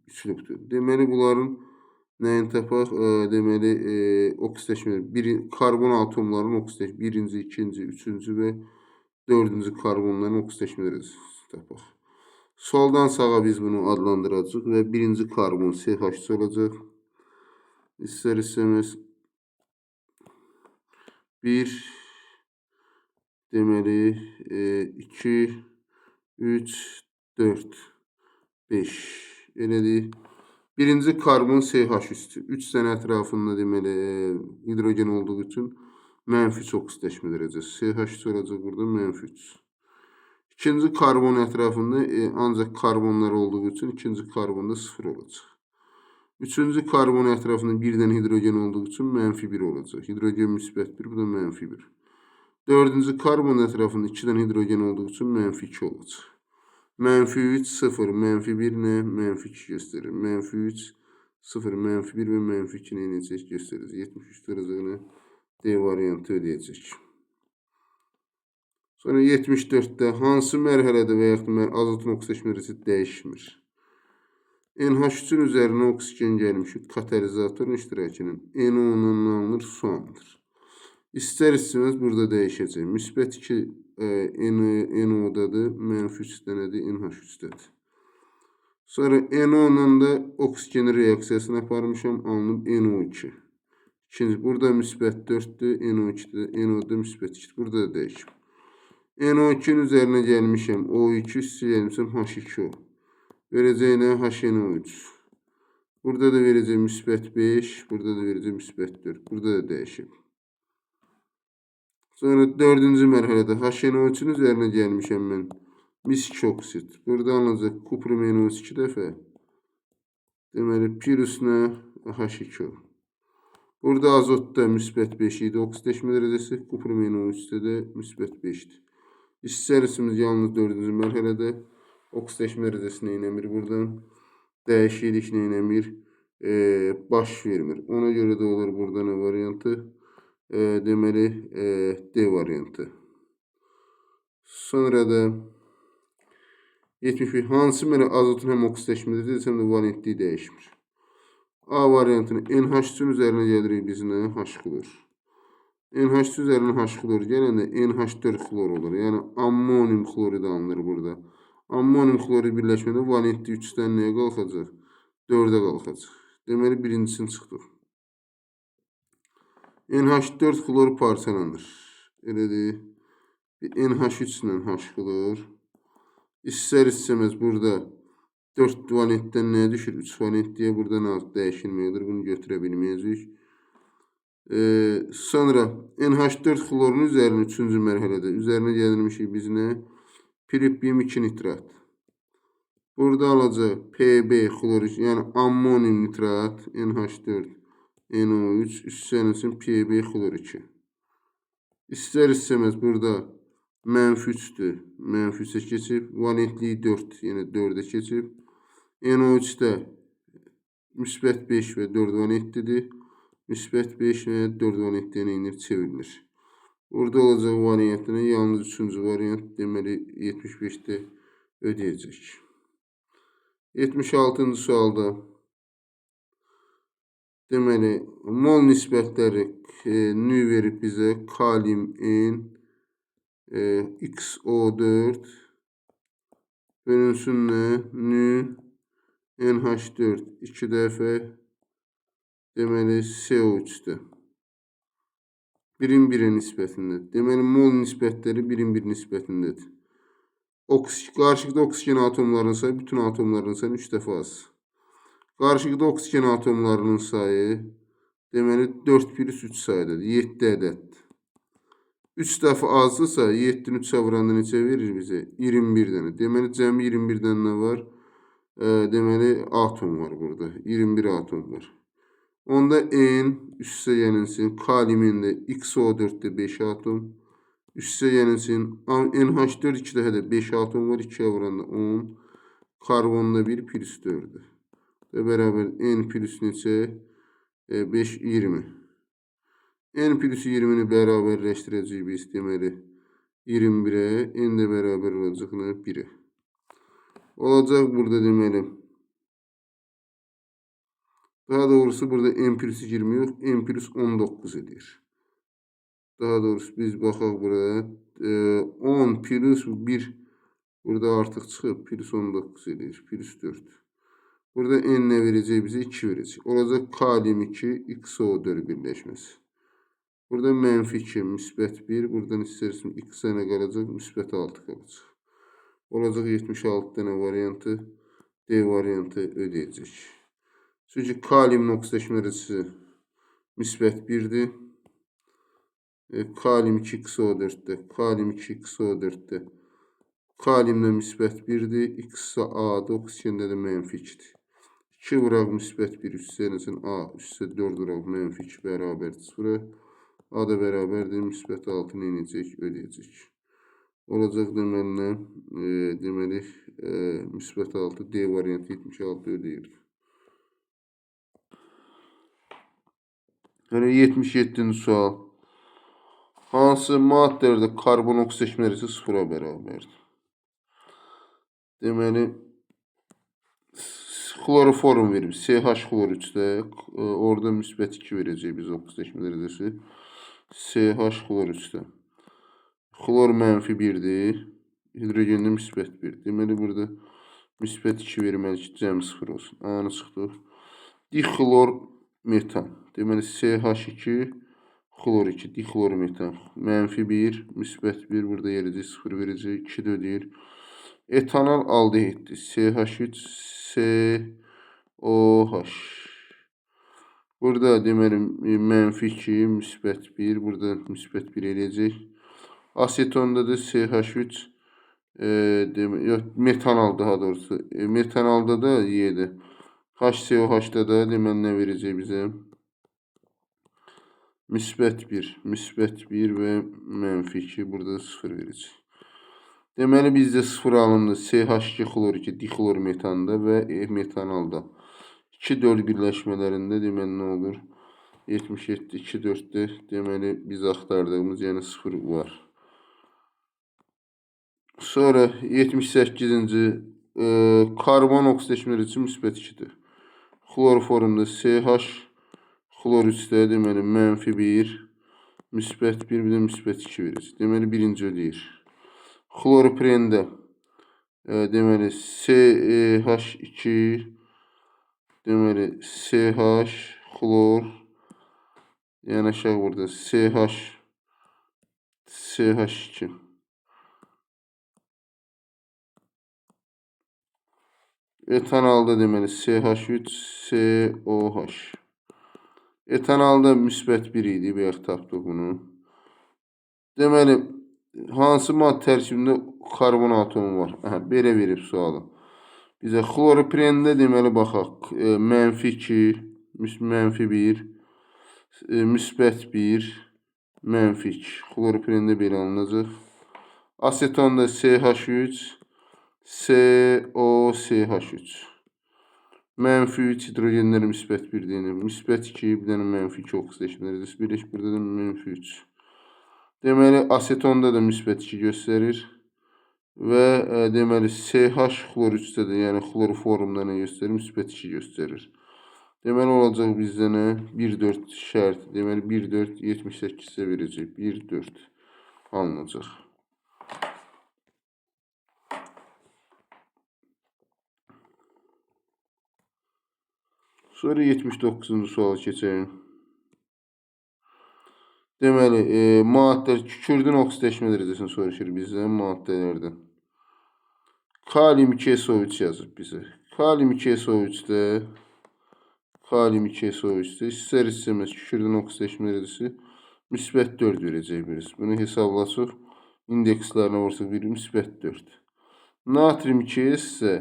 üçlü butildir. Deməli, bunların nəyini tapaq? Deməli, oksidaşmə, karbon atomlarının oksidaşmə, birinci, ikinci, üçüncü və dördüncü karbonların oksidaşmə dərəcəsini tapaq. Soldan sağa biz bunu adlandıracaq və birinci karbon CH3 olacaq. İstər istəməz 1, deməli, 2, 3, 4, 5. Elədir. Birinci karbon CH3-dür. 3 dənə ətrafında deməli hidrogen olduğu üçün mənfi 3 oksidləşmə dərəcəsi. CH3 olacaq burada mənfi 3. İkinci karbon ətrafında ancaq karbonlar olduğu üçün ikinci karbonda 0 olacaq. Üçüncü karbon ətrafında bir dənə hidrogen olduğu üçün mənfi 1 olacaq. Hidrogen müsbət 1, bu da mənfi 1. Dördüncü karbon ətrafında 2 dənə hidrogen olduğu üçün mənfi 2 olacaq. Mənfi 3, 0, mənfi 1 nə? Mənfi 2 göstərir. Mənfi 3, 0, mənfi 1 və mənfi 2 nə edəcək? Göstərir. 73 duracaq nə? D variantı ödəyəcək. Sonra 74-də hansı mərhələdə və yaxud da azotun oksidləşmə dərəcəsi dəyişmir? NH3-ün üzərinə oksigen gəlmişik. Katalizatorun iştirakının NO-nun alınır, su alınır. İstər istəməz burada dəyişəcək. Müsbət 2 NO-dadır, mənfi 3 dənədir, NH3-dədir. Sonra NO-la da oksigenin reaksiyasını aparmışam, alınıb NO2. İkinci, burada müsbət 4-dür, NO2-də, NO-da müsbət 2-dir. Burada da dəyişib. NO2-nin üzərinə gəlmişəm, O2 üstə gəlmişəm, H2O. Verəcək nə? HNO3. Burada da verəcək müsbət 5, burada da verəcək müsbət 4. Burada da dəyişib. Sonra dördüncü mərhələdə HNO3-ün üzərinə gəlmişəm mən. Mis 2 oksid. Burada alınacaq kuprum NO3 2 dəfə. Deməli, plus nə? H2O. Burada azotda müsbət 5 idi oksidləşmə dərəcəsi. Kuprum NO3-də də müsbət 5-dir. İstər istəməz yalnız dördüncü mərhələdə oksidləşmə dərəcəsi nə eləmir buradan? Dəyişiklik nə eləmir? Baş vermir. Ona görə də olur burada nə variantı? Deməli, D variantı. Sonra da 71. Hansı mərhələ azotun həm oksidləşmə dərəcəsi, həm də valentliyi dəyişmir? A variantını NH3-ün üzərinə gəlirik biz nə? H xlor. NH3 üzərinə H xlor gələndə NH4 xlor olur. Yəni ammonium xlorid alınır burada. Ammonium xlorid birləşmədə valentli 3-dən nəyə qalxacaq? 4-ə qalxacaq. Deməli, birincisini çıxdıq. NH4 xlor parçalanır. Elədir. Bir NH3 ilə H xlor. İstər istəməz burada 4 valentdən nəyə düşür? 3 valent deyə burada nə dəyişilməkdir. Bunu götürə bilməyəcəyik. Sonra NH4 xlorun üzərinə 3-cü mərhələdə üzərinə gəlirmişik biz nə? Piripbim 2 nitrat. Burada alacaq PB xlor, yəni ammonium nitrat NH4 NO3 üstələnsin PB xlor 2. İstər istəməz burada mənfi 3-dür. Mənfi 3-ə keçib. Valentliyi 4, yəni 4-ə keçib. NO3-də müsbət 5 və 4 valentlidir. Müsbət 5 və 4 valentliyə inir, çevrilir. Burada olacaq variantına yalnız 3-cü variant, deməli 75-də ödəyəcək. 76-cı sualda deməli mol nisbətləri nü verib bizə kalium N XO4 bölünsün nə? Nü NH4 2 dəfə deməli CO3-də. 1-in 1-ə nisbətində. Deməli mol nisbətləri 1-in 1 nisbətindədir. Qarşılıqda oksigen atomlarının sayı bütün atomların sayının 3 dəfə az. Qarşılıqda oksigen atomlarının sayı deməli 4 plus 3 sayıdadır. 7 ədəddir. 3 dəfə azdırsa 7-ni 3-ə vuranda neçə verir bizə? 21 dənə. Deməli cəmi 21 dənə nə var? Deməli atom var burada. 21 atom var. Onda N üstə gəlinsin. Kaliumin də XO4-də 5 atom. Üstə gəlinsin. NH4 2 dəfə də 5 atom var. 2-yə vuranda 10. Karbonda 1 plus 4-dür. Və bərabər N plus neçə? 5, 20. N plus 20-ni bərabərləşdirəcəyik biz deməli 21-ə. N də bərabər olacaq nə? 1-ə. Olacaq burada deməli. Daha doğrusu burada N plus 20 yox, N plus 19 edir. Daha doğrusu biz baxaq buraya. 10 plus 1 burada artıq çıxıb plus 19 edir. Plus 4. Burada N nə verəcək bizə? 2 verəcək. Olacaq kalium 2 XO4 birləşməsi. Burada mənfi 2, müsbət 1. Buradan istərsin X-ə nə qalacaq? Müsbət 6 qalacaq. Olacaq 76 dənə variantı D variantı ödəyəcək. Çünki kaliumun oksidləşmə dərəcəsi müsbət 1-dir. Kalium 2XO4-də, kalium 2XO4-də kaliumda müsbət 1-dir, X isə A-dır, oksigende də mənfi 2-dir. 2 vuraq müsbət 1 üstə üçün A, üstə 4 vuraq mənfi 2 bərabərdir 0-a. A da bərabərdir, müsbət 6 nə edəcək? Ödəyəcək. Olacaq deməli nə? Deməli, müsbət 6 D variantı 76 ödəyirdi. Yəni 77-ci sual. Hansı maddələrdə karbon oksidləşmə dərəcəsi 0-a bərabərdir? Deməli, xloroform verib. CH xlor 3-də. Orada müsbət 2 verəcək biz oksidləşmə dərəcəsi. CH xlor 3-də. Xlor mənfi 1-dir. Hidrogendə müsbət 1. Deməli, burada müsbət 2 verməli ki, cəm 0 olsun. A-nı çıxdıq. Dixlor metan. Deməli, CH2 xlor 2, dixlormetan. Mənfi 1, müsbət 1. Burada yerəcək 0 verəcək. 2 də ödəyir. Etanol aldehiddir. CH3 COH. Burada deməli, mənfi 2, müsbət 1. Burada müsbət 1 eləyəcək. Asetonda da CH3 yox, metanol daha doğrusu. Metanolda da Y-dir. HCOH-da da deməli nə verəcək bizə? Müsbət 1, müsbət 1 və mənfi 2. Burada 0 verəcək. Deməli bizdə 0 alındı CH2 xlor 2 dixlormetanda və metanolda. 2 4 birləşmələrində deməli nə olur? 77 2 4-də deməli biz axtardığımız, yəni 0 var. Sonra 78-ci karbon oksidləşmə dərəcəsi müsbət 2-dir. Xloroformda CH xlor 3-də deməli mənfi 1, müsbət 1, bir də müsbət 2 verəcək. Deməli birinci ödəyir. Xloroprendə deməli CH2 deməli CH xlor, yəni aşağı burada CH CH2. Etanolda deməli CH3 COH. Etanolda müsbət 1 idi, bayaq tapdıq bunu. Deməli, hansı maddə tərkibində karbon atomu var? Aha, belə verib sualı. Bizə xloroprende deməli baxaq. Mənfi 2, mənfi 1, müsbət 1, mənfi 2. Xloroprende belə alınacaq. Asetonda CH3, COCH3. Mənfi 3 hidrogenləri müsbət 1 deyilib. Müsbət 2, bir dənə mənfi 2 oksidləşmə dərəcəsi birləş. Burada da mənfi 3. Deməli, asetonda da müsbət 2 göstərir. Və deməli, CH xlor 3-də də, yəni xloroformda nə göstərir? Müsbət 2 göstərir. Deməli, olacaq bizdə nə? 1-4 şərti. Deməli, 1-4 78-ə verəcək. 1-4 alınacaq. Sonra 79-cu suala keçəlim. Deməli, maddələr kükürdün oksidləşmə dərəcəsini soruşur bizdən maddələrdən. Kalium 2SO3 yazıb bizə. Kalium 2SO3-də kalium 2SO3-də istər istəməz kükürdün oksidləşmə dərəcəsi müsbət 4 verəcək biz. Bunu hesablasaq, indekslərinə vursaq 1 müsbət 4. Natrium 2S isə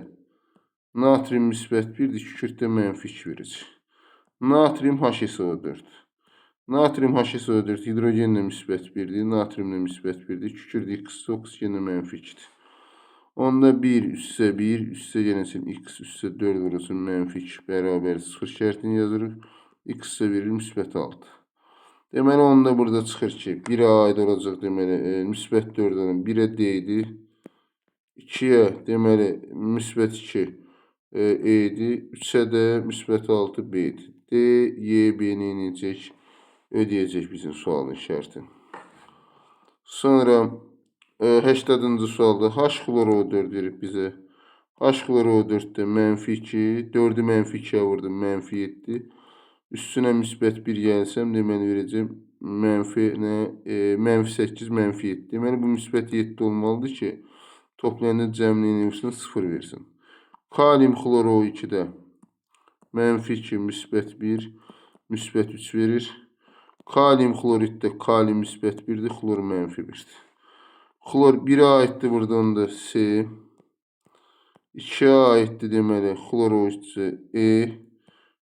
natrium müsbət 1-dir, kükürddə mənfi 2 verəcək. Natrium HSO4. Natrium HSO4 hidrogenlə müsbət 1-dir, natriumla müsbət 1-dir, kükürd X, oksigenlə mənfi 2-dir. Onda 1 üstə 1, üstə gəlsin X, üstə 4 vurulsun mənfi 2 bərabər 0 şərtini yazırıq. X isə verir müsbət 6. Deməli, onda burada çıxır ki, 1-ə aid olacaq, deməli, müsbət 4 olan 1-ə D idi. 2-yə, deməli, müsbət 2 E idi. 3-ə də müsbət 6 B idi. D, Y, B-ni eləyəcək, ödəyəcək bizim sualın şərtini. Sonra 80-cı sualda H xlor O4 verib bizə. H xlor O4-də mənfi 2, 4-ü mənfi 2-yə vurdum, mənfi 7. Üstünə müsbət 1 gəlsəm, deməli verəcəm mənfi nə? Mənfi 8, mənfi 7. Deməli bu müsbət 7 olmalıdır ki, toplayanda cəmliyini vursun, 0 versin. Kalium xlor O2-də Mənfi 2, müsbət 1, müsbət 3 verir. Kalium xloriddə kalium müsbət 1-dir, xlor mənfi 1-dir. Xlor 1-ə aiddir buradan da C. 2-yə aiddir deməli, xlor o E.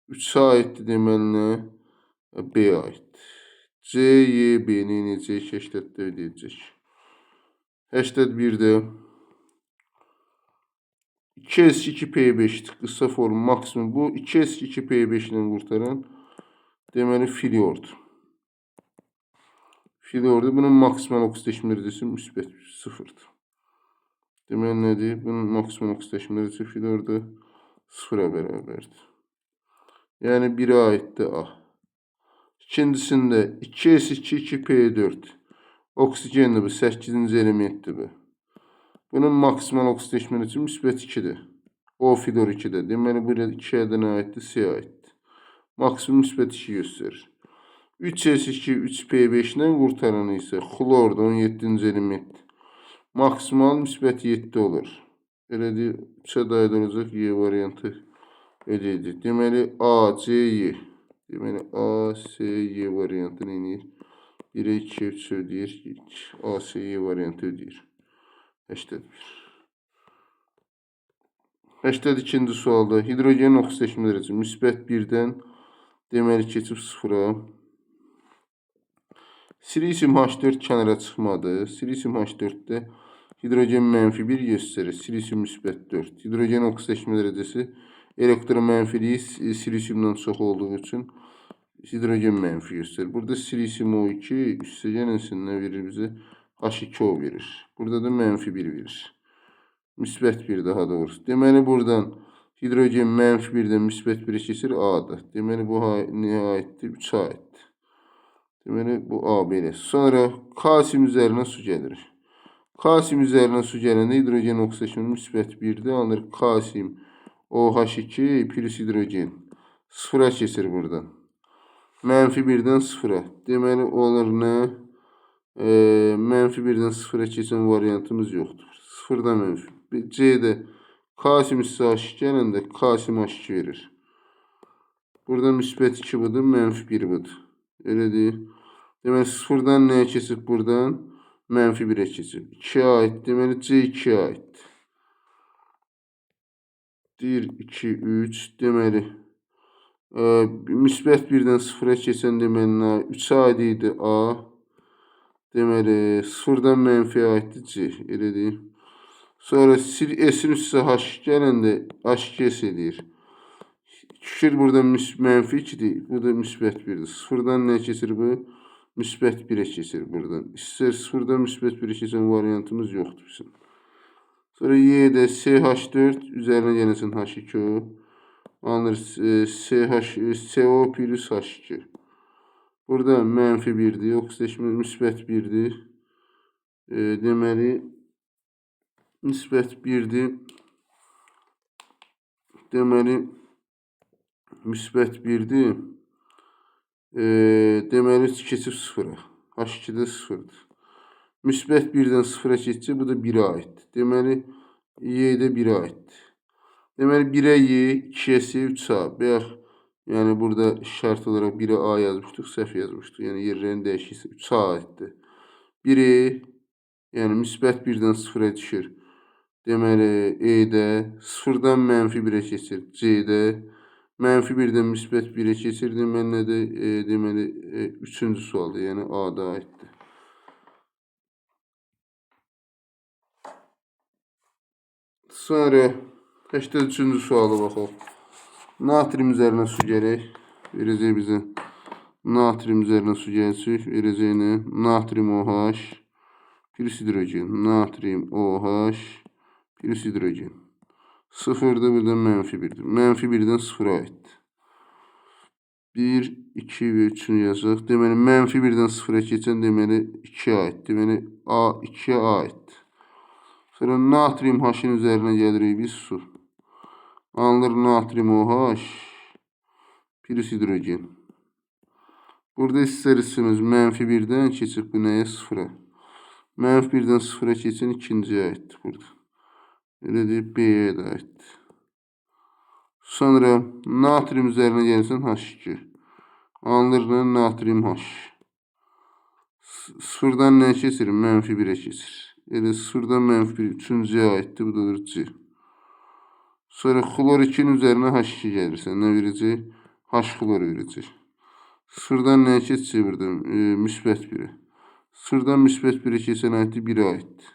3-ə aiddir deməli nə? B aiddir. C, Y, B-ni eləyəcək? 84 ödəyəcək. 81-də 2S2P5-dir. Qısa form maksimum bu. 2S2P5 ilə qurtaran deməli filiordur. Filiordur. Bunun maksimal oksidləşmə dərəcəsi müsbət 0-dır. Deməli nədir? Bunun maksimal oksidləşmə dərəcəsi filiorda 0-a bərabərdir. Yəni 1-ə aiddir A. İkincisində 2S2, 2P4. Oksigendir bu, 8-ci elementdir bu. Bunun maksimal oksidləşmə dərəcəsi müsbət 2-dir. O filior 2-də. Deməli, bu 2-yə də nə aiddir? C aiddir. Maksimum müsbət 2 göstərir. 3S2, 3P5 ilə qurtaranı isə xlordur, 17-ci elementdir. Maksimal müsbət 7 olur. Elədir, 3-ə də aid olacaq Y variantı ödəyəcək. Deməli, A, C, Y. Deməli, A, C, Y variantı nə edir? 1-ə 2-yə 3 ödəyir. A, C, Y variantı ödəyir. 81. 82-ci sualda hidrogenin oksidləşmə dərəcəsi müsbət 1-dən deməli keçib 0-a. Silisium H4 kənara çıxmadı. Silisium H4-də hidrogen mənfi 1 göstərir. Silisium müsbət 4. Hidrogen oksidləşmə dərəcəsi elektromənfiliyi silisiumdan çox olduğu üçün hidrogen mənfi göstərir. Burada silisium O2 üstə gələnsin nə verir bizə? H2O verir. Burada da mənfi 1 verir. Müsbət 1 daha doğrusu. Deməli buradan hidrogen mənfi 1-dən müsbət 1-ə keçir A-da. Deməli bu nəyə aiddir? 3-ə aiddir. Deməli bu A belə. Sonra kalsium üzərinə su gəlir. Kalsium üzərinə su gələndə hidrogen oksidləşmə müsbət 1-dir. Alınır kalsium OH2 plus hidrogen. 0-a keçir buradan. Mənfi 1-dən 0-a. Deməli olur nə? Mənfi 1-dən 0-a keçən variantımız yoxdur. 0-dan mənfi. C-də kalsium üstə H2 gələndə kalsium H2 verir. Burada müsbət 2 budur, mənfi 1 budur. Elə deyil. Deməli 0-dan nəyə keçib buradan? Mənfi 1-ə keçib. 2-yə aid. Deməli C 2-yə aiddir. 1, 2, 3. Deməli müsbət 1-dən 0-a keçən deməli 3-ə aid idi A. Deməli 0-dan mənfiyə aiddir C. Elə deyil. Sonra S-in üstə H gələndə H2S eləyir. Düşür burada mənfi 2-dir. Bu da müsbət 1-dir. 0-dan nə keçir bu? Müsbət 1-ə keçir buradan. İstər 0-dan müsbət 1-ə keçən variantımız yoxdur bizim. Sonra Y-də CH4 üzərinə gələnsin H2O. Alınır CH, CO plus H2. Burada mənfi 1-dir. Oksidləşmə müsbət 1-dir. Deməli müsbət 1-dir. Deməli müsbət 1-dir. Deməli keçib 0-a. H2-də 0-dır. Müsbət 1-dən 0-a keçsə, bu da 1-ə aiddir. Deməli, Y-də 1-ə aiddir. Deməli, 1-ə Y, 2-yə C, 3-ə A. Bayaq, yəni burada şərt olaraq 1-ə A yazmışdıq, səhv yazmışdıq. Yəni, yerlərini dəyişirsə 3-ə aiddir. 1-e, yəni müsbət 1-dən 0-a düşür. Deməli, E-də 0-dan mənfi 1-ə keçir. C-də mənfi 1-dən müsbət 1-ə keçir. Deməli, nədir? Deməli, 3-cü sualdır. Yəni, A-da aiddir. Sonra 83-cü suala baxaq. Natrium üzərinə su gələk. Verəcək bizə natrium üzərinə su gəlsək, verəcək nə? Natrium OH plus hidrogen. Natrium OH plus hidrogen. 0-da burada mənfi 1-dir. Mənfi 1-dən 0-a aiddir. 1, 2 və 3-ünü yazaq. Deməli, mənfi 1-dən 0-a keçən deməli 2-yə aid. Deməli, A 2-yə aiddir. Sonra natrium H-ın üzərinə gəlirik biz su. Alınır natrium OH plus hidrogen. Burada istər-istəməz mənfi 1-dən keçib bu nəyə? 0-a. Mənfi 1-dən 0-a keçən ikinciyə aiddir burada. Elə deyib B-yə də aiddir. Sonra natrium üzərinə gəlirsən H2. Alınır nə? Natrium H. Sıfırdan nə keçir? Mənfi 1-ə keçir. Elə sıfırdan mənfi 1 üçüncüyə aiddir. Bu da olur C. Sonra xlor 2-nin üzərinə H2 gəlirsən. Nə verəcək? H xlor verəcək. Sıfırdan nəyə keçəcək burada? Müsbət 1-ə. Sıfırdan müsbət 1-ə keçən aiddir, 1-ə aiddir.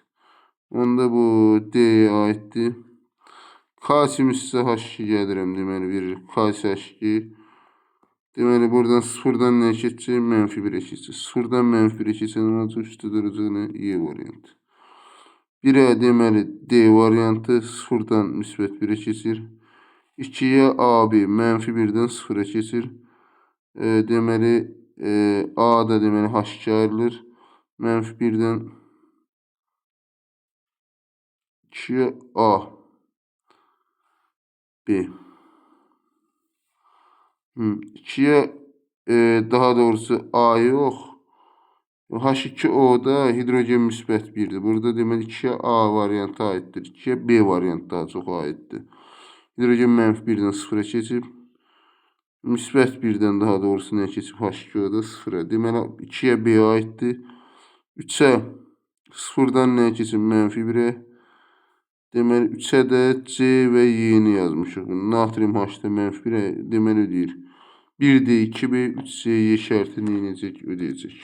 Onda bu D-yə aiddir. Kalsium üstə H2 gəlirəm, deməli verir. Kalsi H2. Deməli buradan sıfırdan nəyə keçəcək? Mənfi 1-ə keçəcək. Sıfırdan mənfi 1-ə keçən olacaq, üstə duracaq nə? Y variantı. 1-ə deməli D variantı sıfırdan müsbət 1-ə keçir. 2-yə AB mənfi 1-dən 0-a keçir. Deməli A da deməli H2 ayrılır. Mənfi 1-dən 2-yə A B. 2-yə daha doğrusu A yox. H2O-da hidrogen müsbət 1-dir. Burada deməli 2-yə A variantı aiddir. 2-yə B variantı daha çox aiddir. Hidrogen mənfi 1-dən 0-a keçib. Müsbət 1-dən daha doğrusu nəyə keçib? H2O-da 0-a. Deməli 2-yə B aiddir. 3-ə 0-dan nəyə keçib? Mənfi 1-ə. Deməli 3-ə də C və Y-ni yazmışıq. Natrium H-da mənfi 1-ə. Deməli ödəyir. 1D, 2B, 3C, Y şərti nə edəcək? Ödəyəcək.